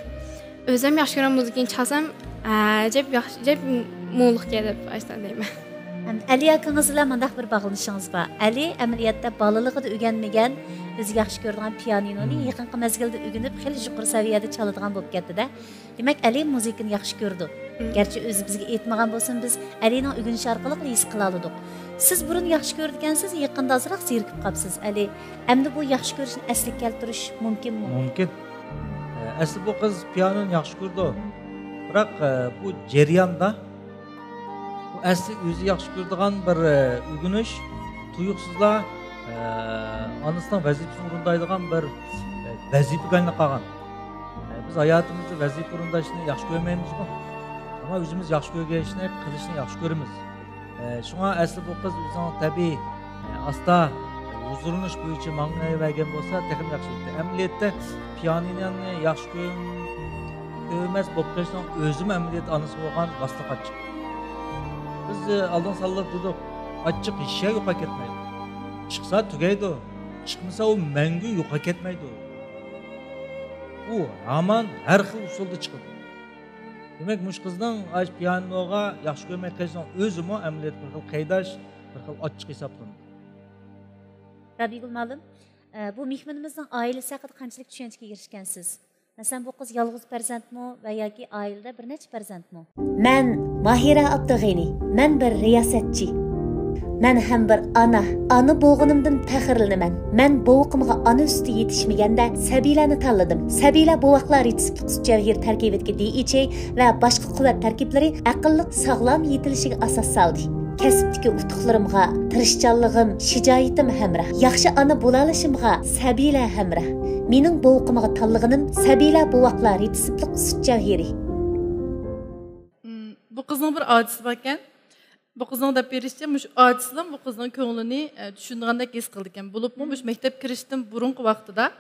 ئۆزۈم ياخشى كۆرگەن مۇزىكىنى چالسام، ئەجەب ياخشى، ئەجەب مۇڭلۇقكەن دەپ ئاشۇنداق دەيمەن. ھەم ئەلى ئاكىڭىز بىلەن مۇنداق بىر باغلىنىشىڭىز بار. ئەلى ئەمەلىيەتتە بالىلىقىدا ئۆگەنمىگەن، ئۆزى ياخشى كۆرىدىغان پىيانىنونى مم. يېقىنقى مەزگىلدە ئۆگىنىپ، خېلى يۇقىرى سەۋىيەدە چالىدىغان بولۇپ كەتتى-دە. دېمەك، ئەلى مۇزىكىنى ياخشى كۆرىدۇ. مم. گەرچە ئۆزى بىزگە ئېيتمىغان بولسىمۇ، بىز ئەلىنىڭ ئۆگىنىشى ئارقىلىق ھېس قىلالىدۇق. سىز بۇرۇن ياخشى كۆرىدىكەنسىز، يېقىندا ئازراق زېرىكىپ قاپسىز. ئەلى، ئەمدى بۇ ياخشى كۆرۈشنى ئەسلىگە كەلتۈرۈش مۇمكىنمۇ؟ مۇمكىن. ئەسلى بۇ قىز پىيانونى ياخشى كۆرىدۇ. بىراق، بۇ جەرياندا بۇ ئەسلى ئۆزى ياخشى كۆرىدىغان بىر، ئە، ئۆگىنىش تۇيۇقسىزلا، ئە، ئانىسىنىڭ ۋەزىپىسىنى ئورۇندايدىغان بىر، ئە، ۋەزىپىگە ئايلىنىپ قالغان. ئە، بىز ھاياتىمىزدا ۋەزىپە ئورۇنداشنى ياخشى كۆرمەيمىزغۇ. ئەمما ئۆزىمىز ياخشى كۆرگەن ئىشنى قىلىشنى ياخشى كۆرىمىز. ئە، شۇڭا ئەسلى بۇ قىز ئۆزىنىڭ تەبىئىي، ئە، ئاستا ھۇزۇرلىنىش بويىچە ماڭىۋەرگەن بولسا تېخىمۇ ياخشى ئىدى. ئەمەلىيەتتە پىيانىنونى ياخشى كۆر-، كۆرمەس بولۇپ قېلىشنىڭ ئۆزىمۇ ئەمەلىيەتتە ئانىسىغا بولغان ۋاسىتىلىق ئاچچىق. بىز ئالدىن سانلىق دېدۇق، ئاچچىق ھېچ يەرگە يوقاپ كەتمەيدۇ. چىقسا تۈگەيدۇ، چىقمىسا ئۇ مەڭگۈ يوقاپ كەتمەيدۇ. ئۇ ھامان ھەر خىل ئۇسۇلدا چىقىدۇ. دېمەك، مۇشۇ قىزنىڭ ئاشۇ پىيانىنوغا ياخشى كۆرمەي قېلىشىنىڭ ئۆزىمۇ ئەمەلىيەتتە بىر خىل قەيداش، بىر خىل ئاچچىق ھېسابلىنىدۇ. رابىيگۈل مۇئەللىم، ئە، بۇ مېھمىنىمىزنىڭ ئائىلىسى ھەققىدە قانچىلىك چۈشەنچىگە ئېرىشكەنسىز؟ مەسىلەن، بۇ قىز يالغۇز پەرزەنتمۇ ۋە ياكى ئائىلىدە بىر نەچچە پەرزەنتمۇ؟ مەن ماھىرە ئابدۇغېنى، مەن بىر رىياسەتچى. مەن ھەم بىر ئانا، ئانا بولغىنىمدىن پەخىرلىنىمەن. مەن بوۋىقىمغا ئانا سۈتى يېتىشمىگەندە سەبىيلەرنى تاللىدىم. سەبىيلەر بوۋاقلار رېتسېپلىق سۈت جەۋھىرى تەركىبىدىكى دى ئېيچ ئەي ۋە باشقا قۇۋۋەت تەركىبلىرى ئەقىللىق، ساغلام يېتىلىشىگە ئاساس سالدى. كەسىپتىكى ئۇتۇقلىرىمغا تىرىشچانلىقىم، شىجائىتىم ھەمراھ. ياخشى ئانا بولالىشىمغا سەبىيلەر ھەمراھ. مېنىڭ بوۋىقىمغا تاللىغىنىم سەبىيلەر بوۋاقلار رېتسېپلىق سۈت جەۋھىرى. مم، بۇ قىزنىڭ بىر ئاچىسى باركەن. بۇ قىزنىڭ دەپ بېرىشىچە، مۇشۇ ئاچىسىلا بۇ قىزنىڭ كۆڭلىنى، ئە، چۈشىنىدىغاندەك ھېس قىلىدىكەن. بولۇپمۇ مۇشۇ مەكتەپكە كىرىشتىن بۇرۇنقى ۋاقتىدا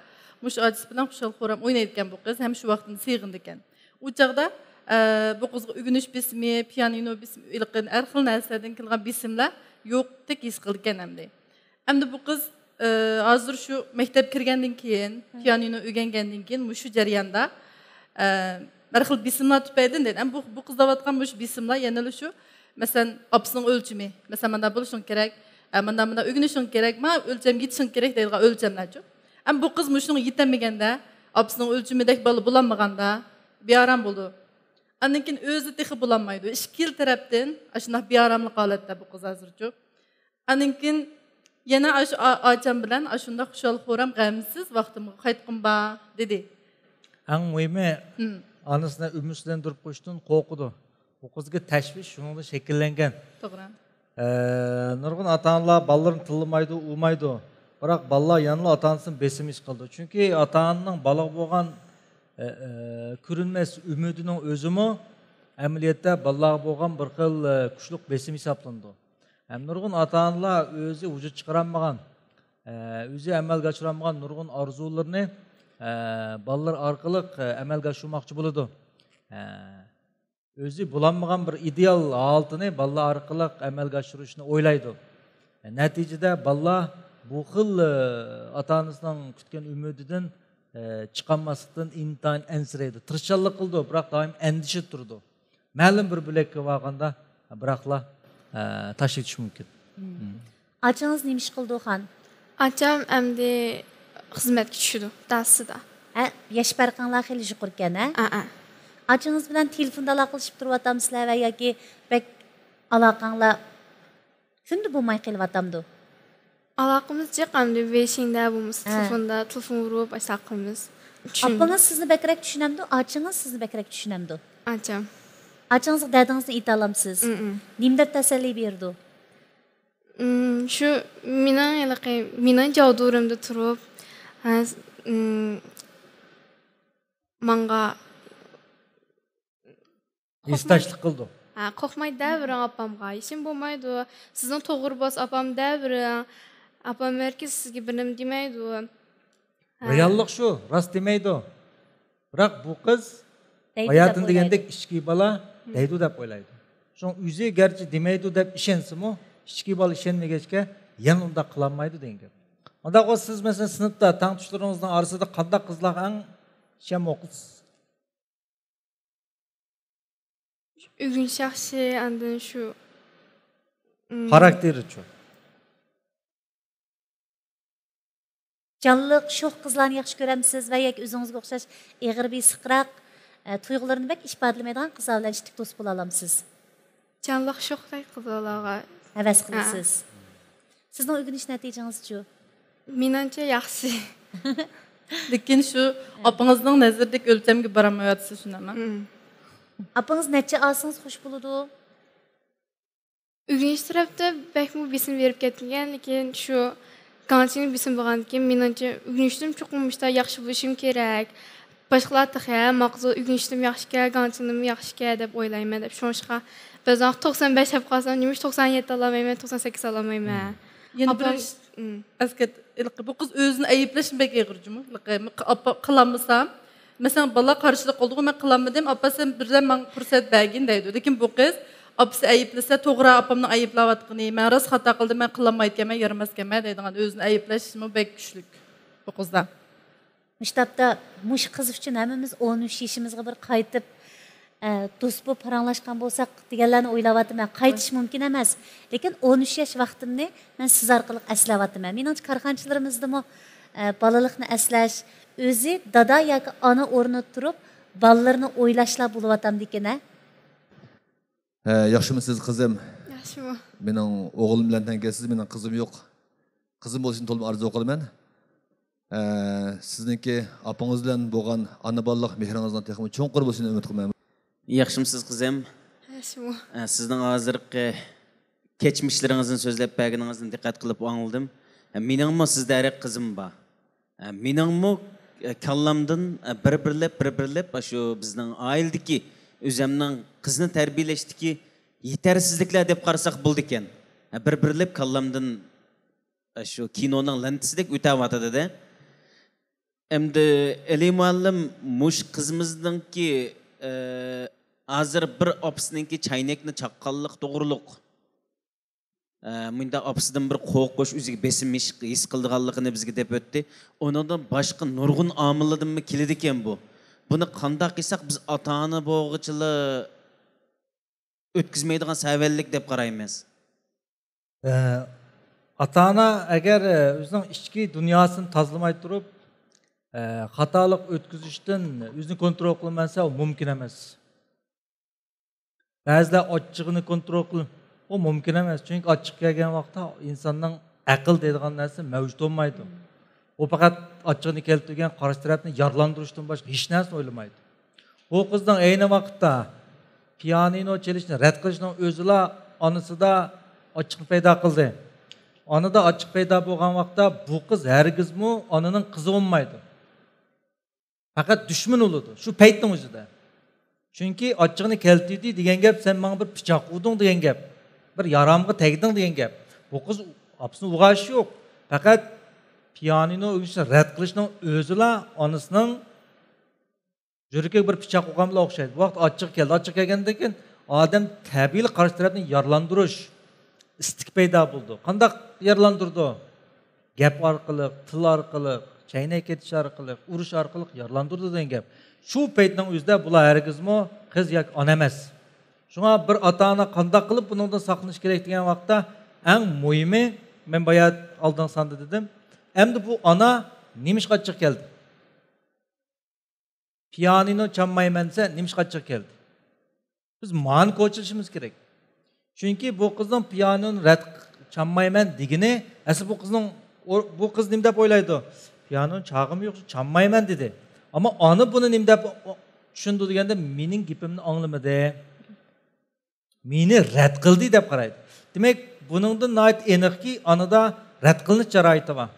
مۇشۇ ئاچىسى بىلەن خۇشال-خۇرام ئوينايدىكەن بۇ قىز ھەم شۇ ۋاقتىنى سېغىنىدىكەن. ئۇ چاغدا، ئە، بۇ قىزغا ئۆگىنىش بېسىمى، پىيانىنو بېسىمى، ھېلىقى ھەر خىل نەرسىلەردىن كېلىدىغان بېسىملەر يوقتەك ھېس قىلىدىكەن ئەمدى. ئەمدى بۇ قىز، ئە، ھازىر شۇ مەكتەپ كىرگەندىن كېيىن، پىيانىنو ئۆگەنگەندىن كېيىن مۇشۇ جەرياندا، ئە، ھەر خىل بېسىملار تۈپەيلىدىن دەيدۇ. ئەمما بۇ، بۇ قىز دەۋاتقان مۇشۇ بېسىملار يەنىلا شۇ، مەسىلەن، ئاپىسىنىڭ ئۆلچىمى، مەسىلەن، مانداق بولۇشۇڭ كېرەك، ئە، مانداق، مانداق ئۆگىنىشىڭ كېرەك، مانا ئۆلچەمگە يېتىشىڭ كېرەك دەيدىغان ئۆلچەملەرچۇ. ئەمما بۇ قىز مۇشۇنىڭغا يېتەلمىگەندە، ئاپىسىنىڭ ئۆلچىمىدەك بالا بولالمىغاندا بىئارام بولىدۇ. ئاندىن كېيىن ئۆزى تېخى بولالمايدۇ. ئىككىلا تەرەپتىن ئاشۇنداق بىئاراملىق ھالەتتە بۇ قىز ھازىرچۇ. ئاندىن كېيىن يەنە ئاشۇ ئا-، ئاچام بىلەن ئاشۇنداق خۇشال-خۇرام، غەمسىز ۋاقتىمغا قايتقۇم بار، دېدى. ئەڭ مۇھىمى، ھىم. ئانىسىنى ئۈمىدسىزلەندۈرۈپ قويۇشتىن قورقىدۇ. بۇ قىزدىكى تەشۋىش شۇنىڭدىن شەكىللەنگەن. توغرا. ئە، نۇرغۇن ئاتا-ئانىلار بالىلىرىنى تىللىمايدۇ، ئۇرمايدۇ. بىراق بالىلار يەنىلا ئاتا-ئانىسىدىن بېسىم ھېس قىلىدۇ. چۈنكى ئاتا-ئانىنىڭ بالىغا بولغان، ئە، ئە، كۆرۈنمەس ئۈمىدىنىڭ ئۆزىمۇ ئەمەلىيەتتە بالىلارغا بولغان بىر خىل، ئە، كۈچلۈك بېسىم ھېسابلىنىدۇ. ھەم نۇرغۇن ئاتا-ئانىلار ئۆزى ۋۇجۇد چىقىرالمىغان، ئە، ئۆزى ئەمەلگە ئاشۇرالمىغان نۇرغۇن ئارزۇلىرىنى، ئە، بالىلار ئارقىلىق، ئە، ئەمەلگە ئاشۇرماقچى بولىدۇ. ئە، ئۆزى بولالمىغان بىر ئىدېئال ھالىتىنى بالىلار ئارقىلىق ئەمەلگە ئاشۇرۇشنى ئويلايدۇ. نەتىجىدە بالىلار بۇ خىل، ئاتا-ئانىسىنىڭ كۈتكەن ئۈمىدىدىن، چىقالماسلىقتىن ئىنتايىن ئەنسىرەيدۇ. تىرىشچانلىق قىلىدۇ، بىراق دائىم ئەندىشىدە تۇرىدۇ. مەلۇم بىر بۆلەككە بارغاندا، بىراقلا، تاشلىۋېتىشى مۇمكىن. ئاچىڭىز نېمە ئىش قىلىدۇ، خان؟ ئاچام ئەمدى خىزمەتكە چۈشىدۇ، داسىدا. ھە، ياش پەرقىڭلار خېلى يۇقىرىكەن، ھە؟ ئا، ئا. ئاچىڭىز بىلەن تېلېفوندا ئالاقىلىشىپ تۇرۇۋاتامسىلەر ۋە ياكى بەك ئالاقەڭلار كۈندە بولماي قېلىۋاتامدۇ؟ ئالاقىمىز جىق ئەمدى، ۋېيشىڭدە بولمىسا، ھە. تېلېفوندا، تېلېفون ئۇرۇپ، ئاشۇنداق قىلىمىز. چۈشۈن- ئاپىڭىز سىزنى بەكرەك چۈشىنەمدۇ، ئاچىڭىز سىزنى بەكرەك چۈشىنەمدۇ؟ ئاچام. ئاچىڭىزغا دەردىڭىزنى ئېيتالامسىز؟ ئىم، ئىم. نېمە دەپ تەسەللى بېرىدۇ؟ ئىم، شۇ مېنىڭ ھېلىقى، مېنىڭ جاۋدۇرۇمدا تۇرۇپ، ھە، ئىم، ماڭا ھېسداشلىق قىلىدۇ. ھە، قورقماي دەۋېرىڭ ئاپامغا. ھېچنېمە بولمايدۇ. سىزنىڭ توغرا بولسا ئاپام دەۋېرىڭ. ئاپام بەلكى سىزگە بىر نېمە دېمەيدۇ. ھە. رېئاللىق شۇ، راست دېمەيدۇ. بىراق بۇ قىز دەيدۇ دەپ ھاياتىنى ئويلايدۇ. دېگەندەك ئىچكى بالا دەيدۇ دەپ ئويلايدۇ. شۇڭا ئۆزى گەرچە دېمەيدۇ دەپ ئىشەنسىمۇ، ئىچكى بالا ئىشەنمىگەچكە يەنە ئۇنداق قىلالمايدۇ دېگەن گەپ. ئۇنداق بولسا سىز مەسىلەن سىنىپتا تەڭتۇشلىرىڭىزنىڭ ئارىسىدا قانداق قىزلارغا ئەڭ ئىشەنمەي ئوقۇيسىز؟ ئۆگىنىش ياخشى، ئاندىن شۇ، ئىم، خاراكتېرىچۇ؟ جانلىق، شوخ قىزلارنى ياخشى كۆرەمسىز ۋە ياكى ئۆزىڭىزگە ئوخشاش ئېغىر بېسىقراق، ئە، تۇيغۇلىرىنى بەك ئىپادىلىمەيدىغان قىزلار بىلەن ئىتتىك دوست بولالامسىز؟ جانلىق، شوخراق قىزلارغا ھەۋەس قىلىسىز. ھە. سىزنىڭ ئۆگىنىش نەتىجىڭىزچۇ؟ مېنىڭچە ياخشى. لېكىن شۇ ئاپىڭىزنىڭ نەزىرىدىكى ئۆلچەمگە بارالمايۋاتىسىز، شۇنداقمۇ؟ مم. ئاپىڭىز نەچچە ئالسىڭىز خوش بولىدۇ؟ ئۆگىنىش تەرەپتە بەكمۇ بېسىم بېرىپ كەتمىگەن، لېكىن شۇ گاڭچىڭ بېسىم بولغاندىكىن، مېنىڭچە ئۆگىنىشتىن چوقۇم مۇشۇنداق ياخشى بولۇشۇم كېرەك. باشقىلار تېخى، ھە، ماقۇل، ئۆگىنىشتىمۇ ياخشىكەن، گاڭچىڭنىمۇ ياخشىكەن دەپ ئويلايمەن دەپ. شۇڭلاشقا بەزى ۋاقىت توقسان بەش ئاپ قالسام، نېمىشقا توقسان يەتتە ئالالمايمەن، توقسان سەككىز ئالالمايمەن. يەنە بىر ئاپام، ئىش، ئىم. ئەسكەرت، ھېلىقى بۇ قىز ئۆزىنى ئەيىبلەشمۇ بەك ئېغىر جۇمۇ. ھېلىقى، مەن قى-، ئاپا، قىلالمىسام، مەسىلەن، بالا قارشىلىق قىلىدىغۇ، مەن قىلالمىدىم، ئاپا، سەن بىردەم ماڭا پۇرسەت بەرگىن دەيدۇ. لېكىن بۇ قىز ئاپىسى ئەيىبلىسە، توغرا، ئاپامنىڭ ئەيىبلەۋاتقىنى، مەن راست خاتا قىلدىم، مەن قىلالمايدىكەنمەن، يارىماسكەنمەن دەيدىغان ئۆزىنى ئەيىبلەشمۇ بەك كۈچلۈك بۇ قىزدا. مۇشۇ تاپتا مۇشۇ قىز ئۈچۈن ھەممىمىز ئون ئۈچ يېشىمىزغا بىر قايتىپ، ئە، دوست بولۇپ پاراڭلاشقان بولساق دېگەنلەرنى ئويلاۋاتىمەن. قايتىش مۇمكىن ئەمەس. لېكىن ئون ئۈچ ياش ۋاقتىمنى مەن سىز ئارقىلىق ئەسلەۋاتىمەن. مېنىڭچە كارخانىچىلىرىمىزدىمۇ، ئە، بالىلىقنى ئەسلەش، ئۆزى دادا ياكى ئانا ئورنىدا تۇرۇپ بالىلىرىنى ئويلاشلا بولۇۋاتامدىكىن، ھە؟ ھە، ياخشىمۇسىز، قىزىم؟ ياخشىمۇ؟ مېنىڭ ئوغلۇم بىلەن تەڭكەنسىز، مېنىڭ قىزىم يوق. قىزىم بولۇشىنى تولىمۇ ئارزۇ قىلىمەن. ئە، سىزنىڭكى ئاپىڭىز بىلەن بولغان ئانا-بالىلىق مېھرىڭىزنىڭ تېخىمۇ چوڭقۇر بولۇشىنى ئۈمىد قىلىمەن. ياخشىمۇسىز، قىزىم؟ ياخشىمۇ؟ ئە، سىزنىڭ ھازىرقى كەچمىشلىرىڭىزنى سۆزلەپ بەرگىنىڭىزنى دىققەت قىلىپ ئاڭلىدىم. ئە، مېنىڭمۇ سىزدەك قىزىم بار. ئە، مېنىڭمۇ، ئە، كاللامدىن، ئە، بىر-بىرلەپ، بىر-بىرلەپ، ئاشۇ بىزنىڭ ئائىلىدىكى، ئۆزەمنىڭ قىزنى تەربىيەلەشتىكى يېتەرسىزلىكلەر دەپ قارىساق بولىدىكەن. ئە، بىر-بىرلەپ كاللامدىن، ئە، شۇ كىنونىڭ لېنتىسىدەك ئۆتەۋاتىدۇ-دە. ئەمدى ئەلى مۇئەللىم، مۇشۇ قىزىمىزنىڭكى، ئە، ھازىر بىر ئاپىسىنىڭكى چاينەكنى چاققانلىقى توغرۇلۇق، ئە، مۇنداق ئاپىسىدىن بىر قورقۇش، ئۆزىگە بېسىم ھېس، ھېس قىلىدىغانلىقىنى بىزگە دەپ ئۆتتى. ئۇنىڭدىن باشقا نۇرغۇن ئامىللاردىنمۇ كېلىدىكەن بۇ. بۇنى قانداق قىلساق بىز ئاتا-ئانا بولغۇچىلا ئۆتكۈزمەيدىغان سەۋەنلىك دەپ قارايمىز. ئە، ئاتا-ئانا ئەگەر، ئە، ئۆزىنىڭ ئىچكى دۇنياسىنى تازىلىماي تۇرۇپ، ئە، خاتالىق ئۆتكۈزۈشتىن ئۆزىنى كونترول قىلمىسا، ئۇ مۇمكىن ئەمەس. بەزىلەر ئاچچىقىنى كونترول قىل-، ئۇ مۇمكىن ئەمەس. چۈنكى ئاچچىق كەلگەن ۋاقىتتا ئىنساننىڭ ئەقىل دەيدىغان نەرسە مەۋجۇت بولمايدۇ. ئۇ پەقەت ئاچچىقىنى كەلتۈرگەن قارشى تەرەپنى يارىلاندۇرۇشتىن باشقا ھېچ نەرسىنى ئويلىمايدۇ. بۇ قىزنىڭ ئەينى ۋاقىتتا پىيانىنو چېلىشنى رەت قىلىشنىڭ ئۆزىلا ئانىسىدا ئاچچىقنى پەيدا قىلدى. ئانىدا ئاچچىق پەيدا بولغان ۋاقىتتا بۇ قىز ھەرگىزمۇ ئانىنىڭ قىزى بولمايدۇ. پەقەت دۈشمەن بولىدۇ شۇ پەيتنىڭ ئۆزىدە. چۈنكى ئاچچىقنى كەلتۈردى دېگەن گەپ، سەن ماڭا بىر پىچاق ئۇردۇڭ دېگەن گەپ، بىر يارامغا تەگدىڭ دېگەن گەپ. بۇ قىز ئاپىسىنى ئۇرغان ئىشى يوق. پەقەت پىيانىنو ئۆگىنىشنى رەت قىلىشنىڭ ئۆزىلا ئانىسىنىڭ يۈرىكىگە بىر پىچاق ئۇرغان بىلەن ئوخشايدۇ. بۇ ۋاقىت ئاچچىق كەلدى. ئاچچىق كەلگەندىن كېيىن ئادەم تەبىئىيلا قارشى تەرەپنى يارىلاندۇرۇش ئىستىكى پەيدا بولىدۇ. قانداق يارىلاندۇرىدۇ؟ گەپ ئارقىلىق، تىل ئارقىلىق، چەينەك ئېتىش ئارقىلىق، ئۇرۇش ئارقىلىق يارىلاندۇرىدۇ دېگەن گەپ. شۇ پەيتنىڭ ئۆزىدە بۇلار ھەرگىزمۇ قىز ياكى ئانا ئەمەس. شۇڭا بىر ئاتا-ئانا قانداق قىلىپ بۇنىڭدىن ساقلىنىش كېرەك دېگەن ۋاقىتتا، ئەڭ مۇھىمى، مەن بايا ئالدىنقى ساندا دېدىم، ئەمدى بۇ ئانا نېمىشقا ئاچچىق كەلدى؟ پىيانىنو چالمايمەن دېسە، نېمىشقا ئاچچىق كەلدى؟ بىز مانى كوچىلىشىمىز كېرەك. چۈنكى بۇ قىزنىڭ پىيانىنونى رەت، چالمايمەن دېگىنى، ئەسلى بۇ قىزنىڭ، بۇ قىز نېمە دەپ ئويلايدۇ؟ پىيانىنونى چالغۇم يوق، چالمايمەن دېدى. ئەمما ئانا بۇنى نېمە دەپ چۈشىنىدۇ دېگەندە، مېنىڭ گېپىمنى ئاڭلىمىدى، مېنى رەت قىلدى دەپ قارايدۇ. دېمەك، بۇنىڭدىن ناھايىتى ئېنىقكى، ئانىدا رەت قىلىنىش جارايىتى بار.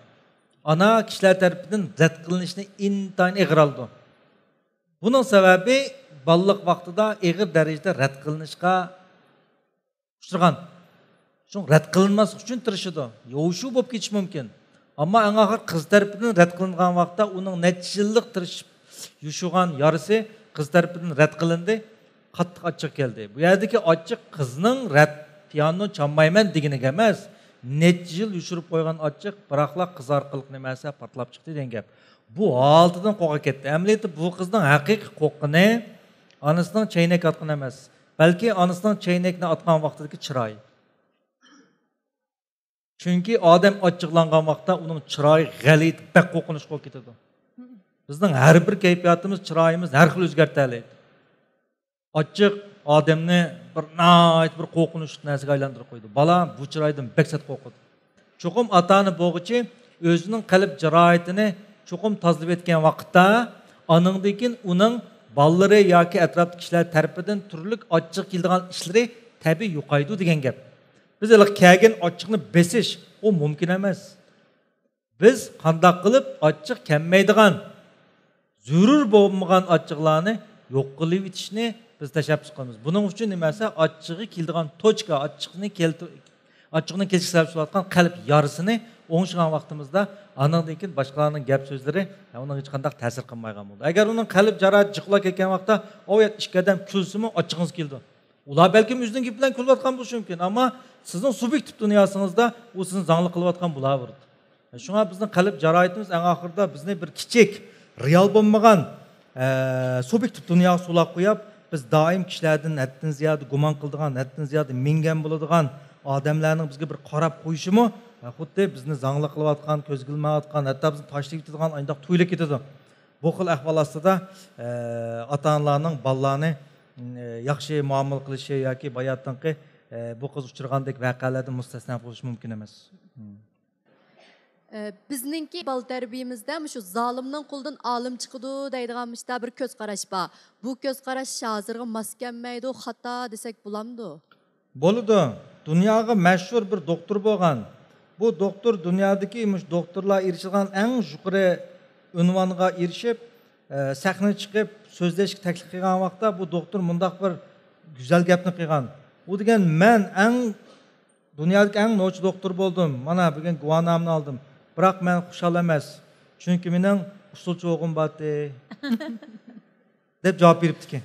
ئانا كىشىلەر تەرىپىدىن رەت قىلىنىشنى ئىنتايىن ئېغىر ئالىدۇ. بۇنىڭ سەۋەبى، بالىلىق ۋاقتىدا ئېغىر دەرىجىدە رەت قىلىنىشقا ئۇچرىغان. شۇڭا رەت قىلىنماسلىق ئۈچۈن تىرىشىدۇ. يوشۇ بولۇپ كېتىشى مۇمكىن. ئەمما ئەڭ ئاخىر قىز تەرىپىدىن رەت قىلىنغان ۋاقىتتا ئۇنىڭ نەچچە يىللىق تىرىشىپ يوشۇغان يارىسى قىز تەرىپىدىن رەت قىلىندى، قاتتىق ئاچچىق كەلدى. بۇ يەردىكى ئاچچىق قىزنىڭ رەت، پىيانىنو چالمايمەن دېگىنىگە ئەمەس، نەچچە يىل يوشۇرۇپ قويغان ئاچچىق، بىراقلا قىز ئارقىلىق نېمە دېسە پارتلاپ چىقتى دېگەن گەپ. بۇ ھالىتىدىن قورقۇپ كەتتى. ئەمەلىيەتتە بۇ قىزنىڭ ھەقىقىي قورققىنى ئانىسىنىڭ چەينەك ئاتقىنى ئەمەس، بەلكى ئانىسىنىڭ چەينەكنى ئاتقان ۋاقتىدىكى چىرايى. چۈنكى ئادەم ئاچچىقلانغان ۋاقىتتا ئۇنىڭ چىرايى غەلىتە، بەك قورقۇنچلۇق بولۇپ كېتىدۇ. بىزنىڭ ھەر بىر كەيپىياتىمىز، چىرايىمىز ھەر خىل ئۆزگەرتەلەيدۇ. ئاچچىق ئادەمنى بىر ناھايىتى بىر قورقۇنچلۇق نەرسىگە ئايلاندۇرۇپ قويىدۇ. بالا بۇ چىرايدىن بەك سەت قورقىدۇ. چوقۇم ئاتا-ئانا بولغۇچى ئۆزىنىڭ قەلب جاراھىتىنى چوقۇم تازىلىۋەتكەن ۋاقىتتا، ئانىڭدىن كېيىن ئۇنىڭ بالىلىرى ياكى ئەتراپتىكى كىشىلەر تەرىپىدىن تۈرلۈك ئاچچىق كېلىدىغان ئىشلىرى تەبىئىي يوقايدۇ دېگەن گەپ. بىز ھېلىقى كەلگەن ئاچچىقنى بېسىش، ئۇ مۇمكىن ئەمەس. بىز قانداق قىلىپ ئاچچىق كەلمەيدىغان، زۆرۈر بولمىغان ئاچچىقلارنى يوق قىلىۋېتىشنى بىز تەشەببۇس قىلىمىز. بۇنىڭ ئۈچۈن نېمە دېسە، ئاچچىقى كېلىدىغان توچكا، ئاچچىقنى كەلتۈر-، ئاچچىقنىڭ كېلىشىگە سەۋەبچى بولۇۋاتقان قەلب يارىسىنى ئوڭشىغان ۋاقتىمىزدا، ئانىڭدىن كېيىن باشقىلارنىڭ گەپ سۆزلىرى ئۇنىڭغا ھېچقانداق تەسىر قىلمايدىغان بولىدۇ. ئەگەر ئۇنىڭ قەلب جاراھىتى جىقلاپ كەتكەن ۋاقىتتا، ئۇ يەردە ئىككى ئادەم كۈلسىمۇ ئاچچىقىڭىز كېلىدۇ. ئۇلار بەلكىم ئۆزىنىڭ گېپى بىلەن كۈلۈۋاتقان بولۇشى مۇمكىن، ئەمما سىزنىڭ سۇبيېكتىپ دۇنياسىڭىزدا ئۇ سىزنى زاڭلىق قىلىۋاتقان بولاۋېرىدۇ. شۇڭا بىزنىڭ قەلب جاراھىتىمىز ئەڭ ئاخىرىدا بىزنى بىر كىچىك، رېئال بولمىغان، ئە، سۇبيېكتىپ دۇنياغا سولاپ قويۇپ، بىز دائىم كىشىلەردىن ھەددىدىن زىيادە گۇمان قىلىدىغان، ھەددىدىن زىيادە مىنگەن بولىدىغان ئادەملەرنىڭ بىزگە بىر قاراپ قويۇشىمۇ، خۇددى بىزنى زاڭلىق قىلىۋاتقان، كۆزگە ئىلمايۋاتقان، ھەتتا بىزنى تاشلىۋېتىدىغان ئانداق تۇيۇلۇپ كېتىدۇ. بۇ خىل ئەھۋال ئاستىدا، ئە، ئاتا-ئانىلارنىڭ بالىلارنى، ئە، ياخشى مۇئامىلە قىلىشى ياكى باياتىنقى، ئە، بۇ قىز ئۇچرىغاندەك ۋەقەلەردىن مۇستەسنا بولۇش مۇمكىن ئەمەس. ئە، بىزنىڭكى بالا تەربىيىمىزدە مۇشۇ زالىمنىڭ قولىدىن ئالىم چىقىدۇ دەيدىغان مۇشۇنداق بىر كۆز قاراش بار. بۇ كۆز قاراش ھازىرغا ماس كەلمەيدۇ، خاتا دېسەك بولامدۇ؟ بولىدۇ. دۇنياغا مەشھۇر بىر دوختۇر بولغان. بۇ دوختۇر دۇنيادىكى مۇشۇ دوختۇرلار ئېرىشىدىغان ئەڭ يۇقىرى ئۇنۋانغا ئېرىشىپ، ئە، سەھنىگە چىقىپ سۆزلەشكە تەكلىپ قىلغان ۋاقىتتا بۇ دوختۇر مۇنداق بىر گۈزەل گەپنى قىلغان. ئۇ دېگەن، مەن ئەڭ، دۇنيادىكى ئەڭ نوچى دوختۇر بولدۇم. مانا بۈگۈن گۇۋاھنامىنى ئالدىم. بىراق مەن خۇشال ئەمەس. چۈنكى مېنىڭ ئۇسسۇل چوغۇم بارتى. دەپ جاۋاب بېرىپتىكەن.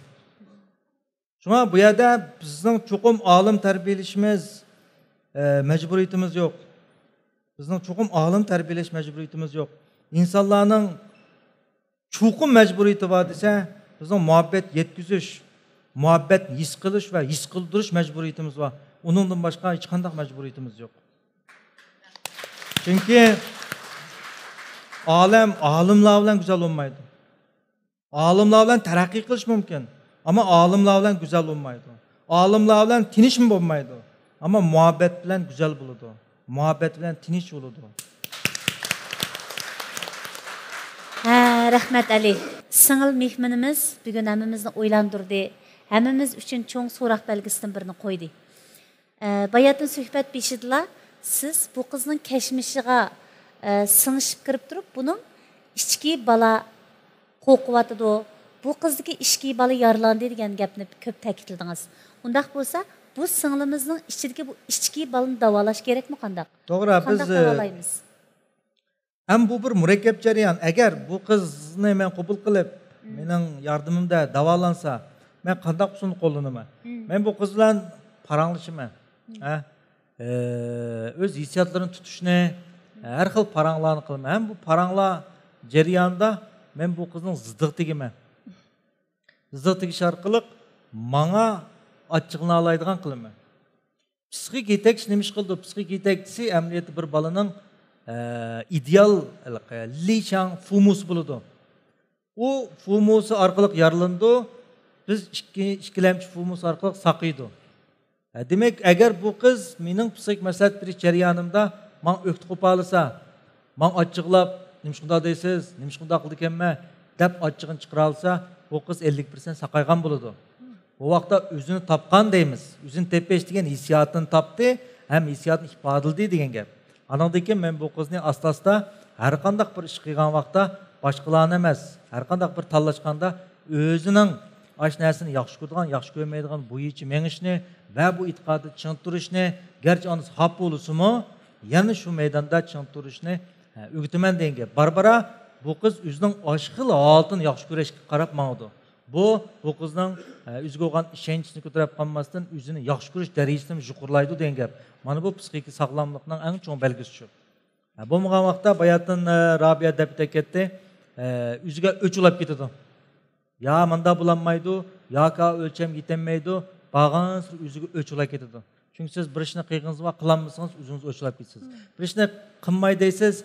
شۇڭا بۇ يەردە بىزنىڭ چوقۇم ئالىم تەربىيەلىشىمىز، ئە، مەجبۇرىيىتىمىز يوق. بىزنىڭ چوقۇم ئالىم تەربىيەلەش مەجبۇرىيىتىمىز يوق. ئىنسانلارنىڭ چوقۇم مەجبۇرىيىتى بار دېسە، بىزنىڭ مۇھەببەت يەتكۈزۈش، مۇھەببەتنى ھېس قىلىش ۋە ھېس قىلدۇرۇش مەجبۇرىيىتىمىز بار. ئۇنىڭدىن باشقا ھېچقانداق مەجبۇرىيىتىمىز يوق. چۈنكى ئالەم ئالىملار بىلەن گۈزەل بولمايدۇ. ئالىملار بىلەن تەرەققىي قىلىش مۇمكىن، ئەمما ئالىملار بىلەن گۈزەل بولمايدۇ. ئالىملار بىلەن تىنچمۇ بولمايدۇ، ئەمما مۇھەببەت بىلەن گۈزەل بولىدۇ. مۇھەببەت بىلەن تىنچ بولىدۇ. ھە، رەھمەت، ئەلى. سىڭىل مېھمىنىمىز بۈگۈن ھەممىمىزنى ئويلاندۇردى، ھەممىمىز ئۈچۈن چوڭ سوراق بەلگىسىدىن بىرنى قويدى. ئە، باياتىن سۆھبەت بېشىدىلا سىز بۇ قىزنىڭ كەچمىشىغا، ئە، سىڭىشىپ كىرىپ تۇرۇپ، بۇنىڭ ئىچكى بالا قورقۇۋاتىدۇ، بۇ قىزدىكى ئىچكى بالا يارىلاندى دېگەن گەپنى كۆپ تەكىتلىدىڭىز. ئۇنداق بولسا، بۇ سىڭلىمىزنىڭ ئىچىدىكى بۇ ئىچكى بالىنى داۋالاش كېرەكمۇ قانداق؟ توغرا، قانداق بىز، ئە، داۋالايمىز؟ ئەمما بۇ بىر مۇرەككەپ جەريان. ئەگەر بۇ قىزنى مەن قوبۇل قىلىپ، مم، مېنىڭ ياردىمىمدە داۋالانسا، مەن قانداق ئۇسۇلنى قوللىنىمەن؟ مم. مەن بۇ قىز بىلەن پاراڭلىشىمەن. مم. ھە؟ ئە، ئۆز ھېسسىياتلىرىنى تۇتۇشنى، ھەر خىل پاراڭلارنى قىلىمەن. ھەم بۇ پاراڭلار جەريانىدا مەن بۇ قىزنىڭ زىدىغا تېگىمەن. زىدىغا تېگىش ئارقىلىق ماڭا ئاچچىقلىنالايدىغان قىلىمەن. پسىخىك يېتەكچى نېمە ئىش قىلىدۇ؟ پسىخىك يېتەكچىسى ئەمەلىيەتتە بىر بالىنىڭ، ئە، ئىدېئال، ھېلىقى لى شاڭ فۇمۇسى بولىدۇ. ئۇ فۇمۇسى ئارقىلىق يارىلىنىدۇ. بىز ئىككى، ئىككىلەمچى فۇمۇسى ئارقىلىق ساقىيىدۇ. ھە، دېمەك، ئەگەر بۇ قىز مېنىڭ پسىخىك مەسلىھەت بېرىش جەريانىمدا ماڭا ئۆكتە قوپالىسا، ماڭا ئاچچىقلاپ، «نېمىشقا ئۇنداق دەيسىز؟ نېمىشقا ئۇنداق قىلىدىكەنمەن؟» دەپ ئاچچىقىنى چىقىرالىسا، بۇ قىز ئەللىك پىرسەنت ساقايغان بولىدۇ. بۇ ۋاقىتتا ئۆزىنى تاپقان دەيمىز. ئۆزىنى تېپىش دېگەن ھېسسىياتىنى تاپتى ھەم ھېسسىياتىنى ئىپادىلىدى دېگەن گەپ. ئانىڭدىن كېيىن مەن بۇ قىزنى ئاستا-ئاستا ھەرقانداق بىر ئىش قىلغان ۋاقىتتا باشقىلارنى ئەمەس، ھەرقانداق بىر تاللاشقاندا ئۆزىنىڭ ئاشۇ نەرسىنى ياخشى كۆرىدىغان، ياخشى كۆرمەيدىغان بويىچە مېڭىشنى ۋە بۇ ئېتىقادىدا چىڭ تۇرۇشنى، گەرچە ئانىسى خاپا بولسىمۇ، يەنە شۇ مەيداندا چىڭ تۇرۇشنى، ھە، ئۆگىتىمەن دېگەن گەپ. بارا-بارا بۇ قىز ئۆزىنىڭ ئاشۇ خىل ھالىتىنى ياخشى كۆرۈشكە قاراپ ماڭىدۇ. بۇ، بۇ قىزنىڭ، ئە، ئۆزىگە بولغان ئىشەنچىنى كۆتۈرۈپ قالماستىن، ئۆزىنى ياخشى كۆرۈش دەرىجىسىنى يۇقىرىلايدۇ دېگەن گەپ. مانا بۇ پسىخىكا ساغلاملىقنىڭ ئەڭ چوڭ بەلگىسى شۇ. ئە، بولمىغان ۋاقىتتا باياتىن، ئە، رابىيە دەپ ئۆتۈپ كەتتى. ئە، ئۆزىگە ئۆچ ئۇلاپ كېتىدۇ. يا ماندا بولالمايدۇ، ياكى ئۆلچەمگە يېتەلمەيدۇ، بارغانسېرى ئۆزىگە ئۆچ ئۇلاپ كېتىدۇ. چۈنكى سىز بىر ئىشنى قىلغىڭىز بار، قىلالمىسىڭىز ئۆزىڭىز ئۆچ ئۇلاپ كېتىسىز. بىر ئىشنى قىلماي دەيسىز،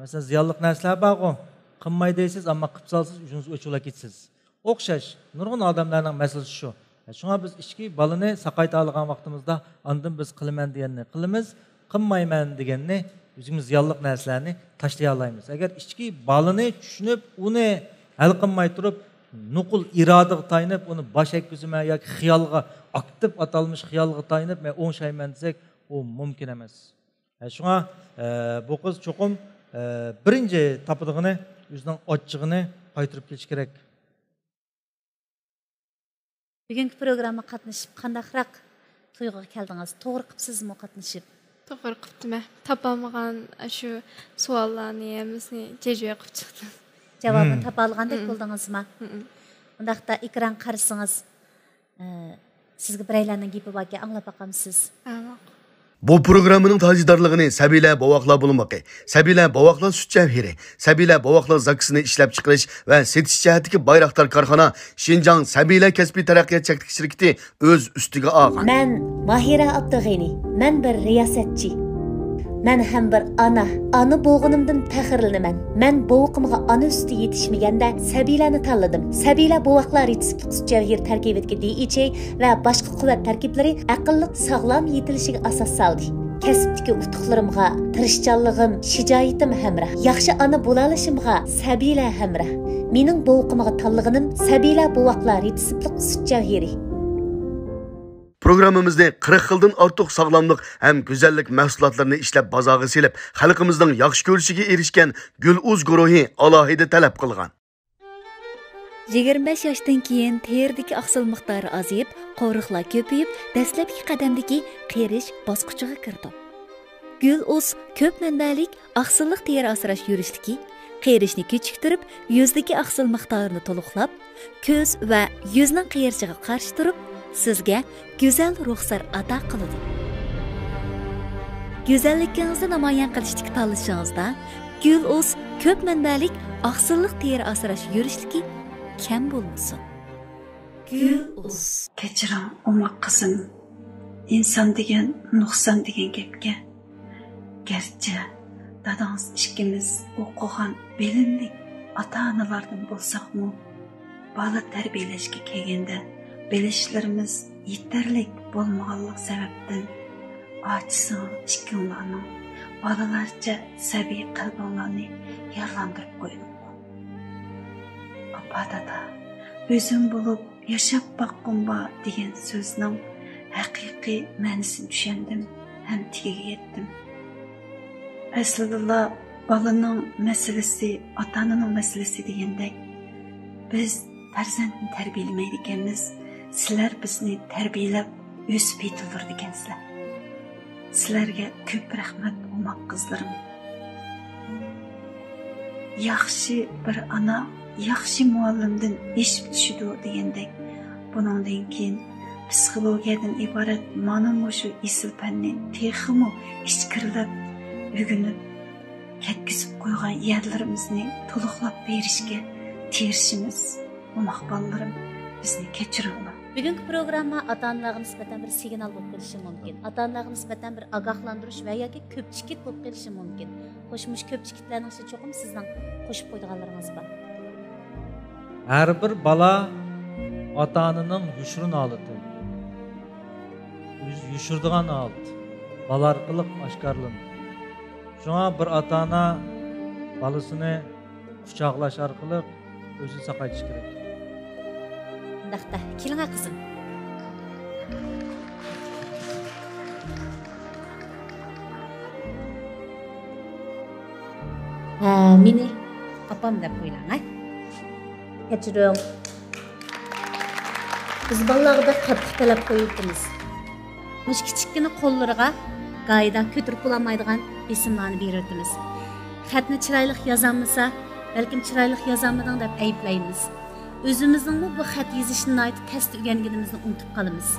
مەسىلەن، زىيانلىق نەرسىلەر بارغۇ، قىلماي دەيسىز، ئەمما قىلىپ سالسىز ئۆزىڭىز ئۆچ ئۇلاپ كېتىسىز. ئوخشاش، نۇرغۇن ئادەملەرنىڭ مەسىلىسى شۇ. شۇڭا بىز ئىچكى بالىنى ساقايتالىغان ۋاقتىمىزدا ئاندىن بىز قىلىمەن دېگەننى قىلىمىز، قىلمايمەن دېگەننى، ئۆزىمىز زىيانلىق نەرسىلەرنى تاشلىيالايمىز. ئەگەر ئىچكى بالىنى چۈشىنىپ، ئۇنى ھەل قىلماي تۇرۇپ، نوقۇل ئىرادىگە تايىنىپ، ئۇنى باش ئەتكۈزىمەن ياكى خىيالغا، ئاكتىپ ئاتالمىش خىيالغا تايىنىپ، مەن ئوڭشايمەن دېسەك، ئۇ مۇمكىن ئەمەس. ھە، شۇڭا، ئە، بۇ قىز چوقۇم، ئە، بىرىنچى تاپىدىغىنى ئۆزىنىڭ ئاچچىقىنى قايتۇرۇپ كېلىشى كېرەك. بۈگۈنكى پروگراممىغا قاتنىشىپ قانداقراق تۇيغۇغا كەلدىڭىز؟ توغرا قىپسىزمۇ قاتنىشىپ؟ توغرا قىپتىمەن. تاپالمىغان ئاشۇ سوئاللارنى ھەممىسىنى جەجۋە قىپ چىقتىم. جاۋابىنى مم. تاپالىغاندەك مم. بولدىڭىزما؟ مم. ئۇنداقتا ئېكرانغا قارىسىڭىز، ئە، سىزگە بىرەيلەننىڭ گېپى باركەن، ئاڭلاپ باقامسىز؟ ھە، ماقۇل. بۇ پروگراممىنىڭ تاجدارلىقىنى سەبىيلە بوۋاقلار بولمىقى، سەبىيلە بوۋاقلار سۈت جەۋھىرى، سەبىيلە بوۋاقلار زاكىسىنى ئىشلەپچىقىرىش ۋە سېتىش جەھەتتىكى بايراقدار كارخانا شىنجاڭ سەبىيلە كەسپىي تەرەققىيات چەكلىك شىركىتى ئۆز ئۈستىگە ئالغان. مەن ماھىرە ئابدۇغېنى، مەن بىر رىياسەتچى. مەن ھەم بىر ئانا. ئانا بولغىنىمدىن پەخىرلىنىمەن. مەن بوۋىقىمغا ئانا سۈتى يېتىشمىگەندە سەبىيلەرنى تاللىدىم. سەبىيلەر بوۋاقلار رېتسېپلىق سۈت جەۋھىرى تەركىبىدىكى دى ئېيچ ئەي ۋە باشقا قۇۋۋەت تەركىبلىرى ئەقىللىق ساغلام يېتىلىشىگە ئاساس سالدى. كەسىپتىكى ئۇتۇقلىرىمغا تىرىشچانلىقىم، شىجائىتىم ھەمراھ. ياخشى ئانا بولالىشىمغا سەبىيلەر ھەمراھ. مېنىڭ بوۋىقىمغا تاللىغىنىم سەبىيلەر بوۋاقلار رېتسېپلىق سۈت جەۋھىرى. پروگراممىمىزنى قىرىق خىلدىن ئارتۇق ساغلاملىق ھەم گۈزەللىك مەھسۇلاتلىرىنى ئىشلەپ بازارغا سېلىپ، خەلقىمىزنىڭ ياخشى كۆرۈشىگە ئېرىشكەن گۈل ئۇز گۇرۇھى ئالاھىدە تەلەپ قىلغان. يىگىرمە بەش ياشتىن كېيىن تېرىدىكى ئاقسىل مىقدارى ئازىيىپ، قورۇقلار كۆپىيىپ، دەسلەپكى قەدەمدىكى قېرىش باسقۇچىغا كىرىدۇ. گۈل ئۇز كۆپ مەنبەلىك ئاقسىللىق تېرە ئاسراش يۈرۈشلۈكى قېرىشنى كېچىكتۈرۈپ، يۈزدىكى ئاقسىل مىقدارىنى تولۇقلاپ، كۆز ۋە يۈزنىڭ قېرىشىغا قارشى تۇرۇپ، سىزگە گۈزەل رۇخسار ئاتا قىلىدۇ. گۈزەللىكىڭىزنى نامايان قىلىشتىكى تاللىشىڭىزدا گۈل ئۇز كۆپ مەنبەلىك ئاقسىللىق تېرە ئاسراش يۈرۈشلۈكى كەم بولمىسۇن. گۈل ئۇز. كەچۈرۈڭ، ئوماق قىزىم، ئىنسان دېگەن نۇقسان دېگەن گەپكە. گەرچە دادىڭىز ئىككىمىز ئوقۇغان بىلىملىك ئاتا-ئانىلاردىن بولساقمۇ، بالا تەربىيەلەشكە كەلگەندە بىلىشلىرىمىز يېتەرلىك بولمىغانلىق سەۋەبتىن، ئاچا-سىڭىل ئىككىڭلارنىڭ بالىلارچە سەبىي قەلبىڭلارنى يارىلاندۇرۇپ قويدۇق. ئاپا-دادا، ئۆزۈم بولۇپ ياشاپ باققۇم بار دېگەن سۆزنىڭ ھەقىقىي مەنىسىنى چۈشەندىم ھەم تېگىگە يەتتىم. ئەسلىدىلا بالىنىڭ مەسىلىسى ئاتا-ئانىنىڭ مەسىلىسى دېگەندەك، بىز پەرزەنتنى تەربىيەلىمەيدىكەنمىز، سىلەر بىزنى تەربىيەلەپ، ئۆسۈپ يېتىلدۈرىدىكەنسىلەر. سىلەرگە كۆپ رەھمەت، ئوماق قىزلىرىم. ياخشى بىر ئانا ياخشى مۇئەللىمدىن ئېشىپ چۈشىدۇ دېگەندەك، بۇنىڭدىن كېيىن پسىخولوگىيەدىن ئىبارەت مانا مۇشۇ ئېسىل پەننى تېخىمۇ ئىچكىرىلەپ ئۆگىنىپ، كەتكۈزۈپ قويغان يەرلىرىمىزنى تولۇقلاپ بېرىشكە تىرىشىمىز. ئوماق بالىلىرىم، بىزنى كەچۈرۈڭلار. بۈگۈنكى پروگرامما ئاتا-ئانىلارغا نىسبەتەن بىر سىگنال بولۇپ قېلىشى مۇمكىن. ئاتا-ئانىلارغا نىسبەتەن بىر ئاگاھلاندۇرۇش ۋە ياكى كۆپ چېكىت بولۇپ قېلىشى مۇمكىن. خوش، مۇشۇ كۆپ چېكىتلەرنىڭ ئىچىدە چوقۇم سىزنىڭ قوشۇپ قويىدىغانلىرىڭىز بار. ھەر بىر بالا ئاتا-ئانىنىڭ يوشۇرۇن ھالىتى. ئۆزى يوشۇرىدىغان ھالىتى. بالا ئارقىلىق ئاشكارىلىنىدۇ. شۇڭا بىر ئاتا-ئانا بالىسىنى قۇچاقلاش ئارقىلىق ئۆزىنى ساقايتىش كېرەك. ئۇنداقتا، كېلىڭە قىزىم. ھە، مېنى ئاپام دەپ ئويلاڭ، ھە؟ كەچۈرۈڭ. بىز بالىلارغا بەك قاتتىق تەلەپ قويۇۋېتىمىز. مۇشۇ كىچىككىنە قوللىرىغا گايىدا كۆتۈرۈپ بولالمايدىغان بېسىملارنى بېرىۋېتىمىز. خەتنى چىرايلىق يازالمىسا، بەلكىم چىرايلىق يازالمىدىڭ دەپ ئەيىبلەيمىز. ئۆزىمىزنىڭمۇ بۇ خەت يېزىشنى ناھايىتى تەستە ئۆگەنگىنىمىزنى ئۇنتۇپ قالىمىز.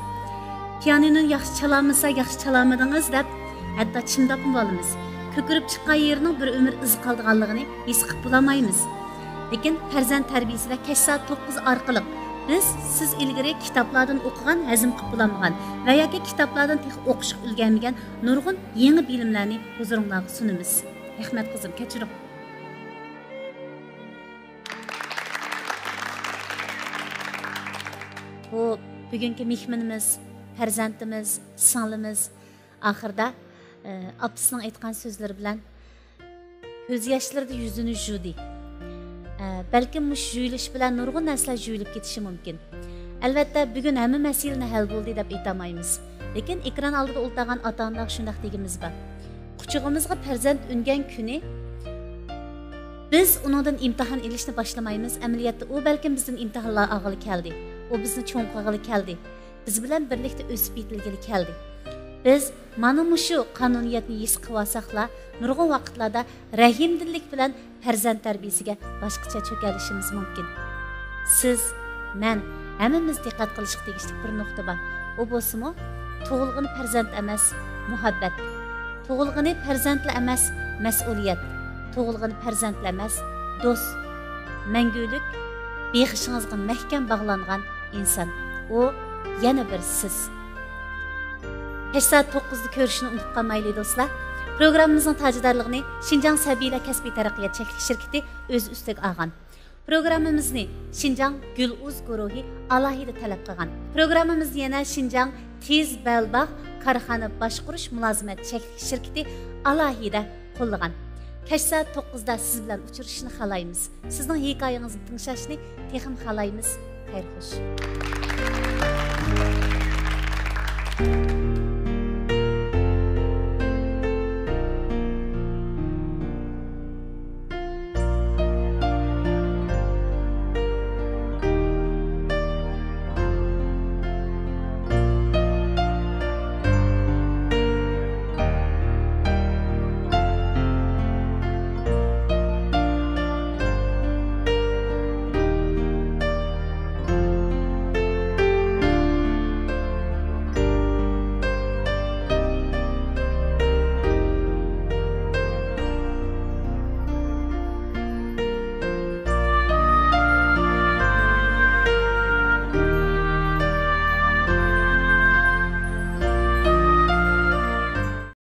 پىيانىنونى ياخشى چالالمىسا، ياخشى چالالمىدىڭىز دەپ ھەتتا چىمداپمۇ بولىمىز. كۆكىرىپ چىققان يېرىنىڭ بىر ئۆمۈر ئىز قالىدىغانلىقىنى ھېس قىلىپ بولالمايمىز. لېكىن پەرزەنت تەربىيىسىدە كەچ سائەت توققۇز ئارقىلىق بىز سىز ئىلگىرى كىتابلاردىن ئوقۇغان، ھەزىم قىلىپ بولالمىغان ۋە ياكى كىتابلاردىن تېخى ئوقۇشقا ئۈلگەرمىگەن نۇرغۇن يېڭى بىلىملەرنى ھۇزۇرۇڭلارغا سۇنىمىز. رەھمەت قىزىم، كەچۈرۈڭ. بۇ بۈگۈنكى مېھمىنىمىز، پەرزەنتىمىز، سىڭلىمىز. ئاخىرىدا، ئە، ئاپىسىنىڭ ئېيتقان سۆزلىرى بىلەن كۆز ياشلىرىدا يۈزىنى يۇدى. ئە، بەلكىم مۇشۇ يۇيۇلۇش بىلەن نۇرغۇن نەرسىلەر يۇيۇلۇپ كېتىشى مۇمكىن. ئەلۋەتتە، بۈگۈن ھەممە مەسىلىنى ھەل بولدى دەپ ئېيتالمايمىز. لېكىن ئېكران ئالدىدا ئولتۇرغان ئاتا-ئانىلارغا شۇنداق دېگۈمىز بار. قۇچىقىمىزغا پەرزەنت ئۈنگەن كۈنى بىز ئۇنىڭدىن ئىمتىھان ئېلىشنى باشلىمايمىز. ئەمەلىيەتتە ئۇ بەلكىم بىزدىن ئىمتىھانلار ئالغىلى كەلدى. ئۇ بىزنى چوڭ قىلغىلى كەلدى. بىز بىلەن بىرلىكتە ئۆسۈپ يېتىلگىلى كەلدى. بىز مانا مۇشۇ قانۇنىيەتنى ھېس قىلىۋالساقلا، نۇرغۇن ۋاقىتلاردا رەھىمدىللىك بىلەن پەرزەنت تەربىيىسىگە باشقىچە چۆكەلىشىمىز مۇمكىن. سىز، مەن، ھەممىمىز دىققەت قىلىشقا تېگىشلىك بىر نۇقتا بار. ئۇ بولسىمۇ، تۇغۇلغىنى پەرزەنت ئەمەس، مۇھەببەت. تۇغۇلغىنى پەرزەنتلا ئەمەس، مەسئۇلىيەت. تۇغۇلغىنى پەرزەنتلا ئەمەس، دوست. مەڭگۈلۈك بېغىشىڭىزغا مەھكەم باغلانغان ئىنسان. ئۇ يەنە بىر سىز. كەچ سائەت توققۇزدا كۆرۈشۈشنى ئۇنتۇپ قالمايلى، دوستلار. پروگراممىمىزنىڭ تاجىدارلىقىنى شىنجاڭ سەبىيلەر كەسپىي تەرەققىيات چەكلىك شىركىتى ئۆز ئۈستىگە ئالغان. پروگراممىمىزنى شىنجاڭ گۈل ئۇز گۇرۇھى ئالاھىدە تەلەپ قىلغان. پروگراممىمىزنى يەنە شىنجاڭ تېز بەلباغ كارخانا باشقۇرۇش مۇلازىمەت چەكلىك شىركىتى ئالاھىدە قوللىغان. كەچ سائەت توققۇزدا سىز بىلەن ئۇچرىشىشنى خالايمىز. سىزنىڭ ھېكايىڭىزنى تىڭشاشنى تېخىمۇ خالايمىز. خەير خوش.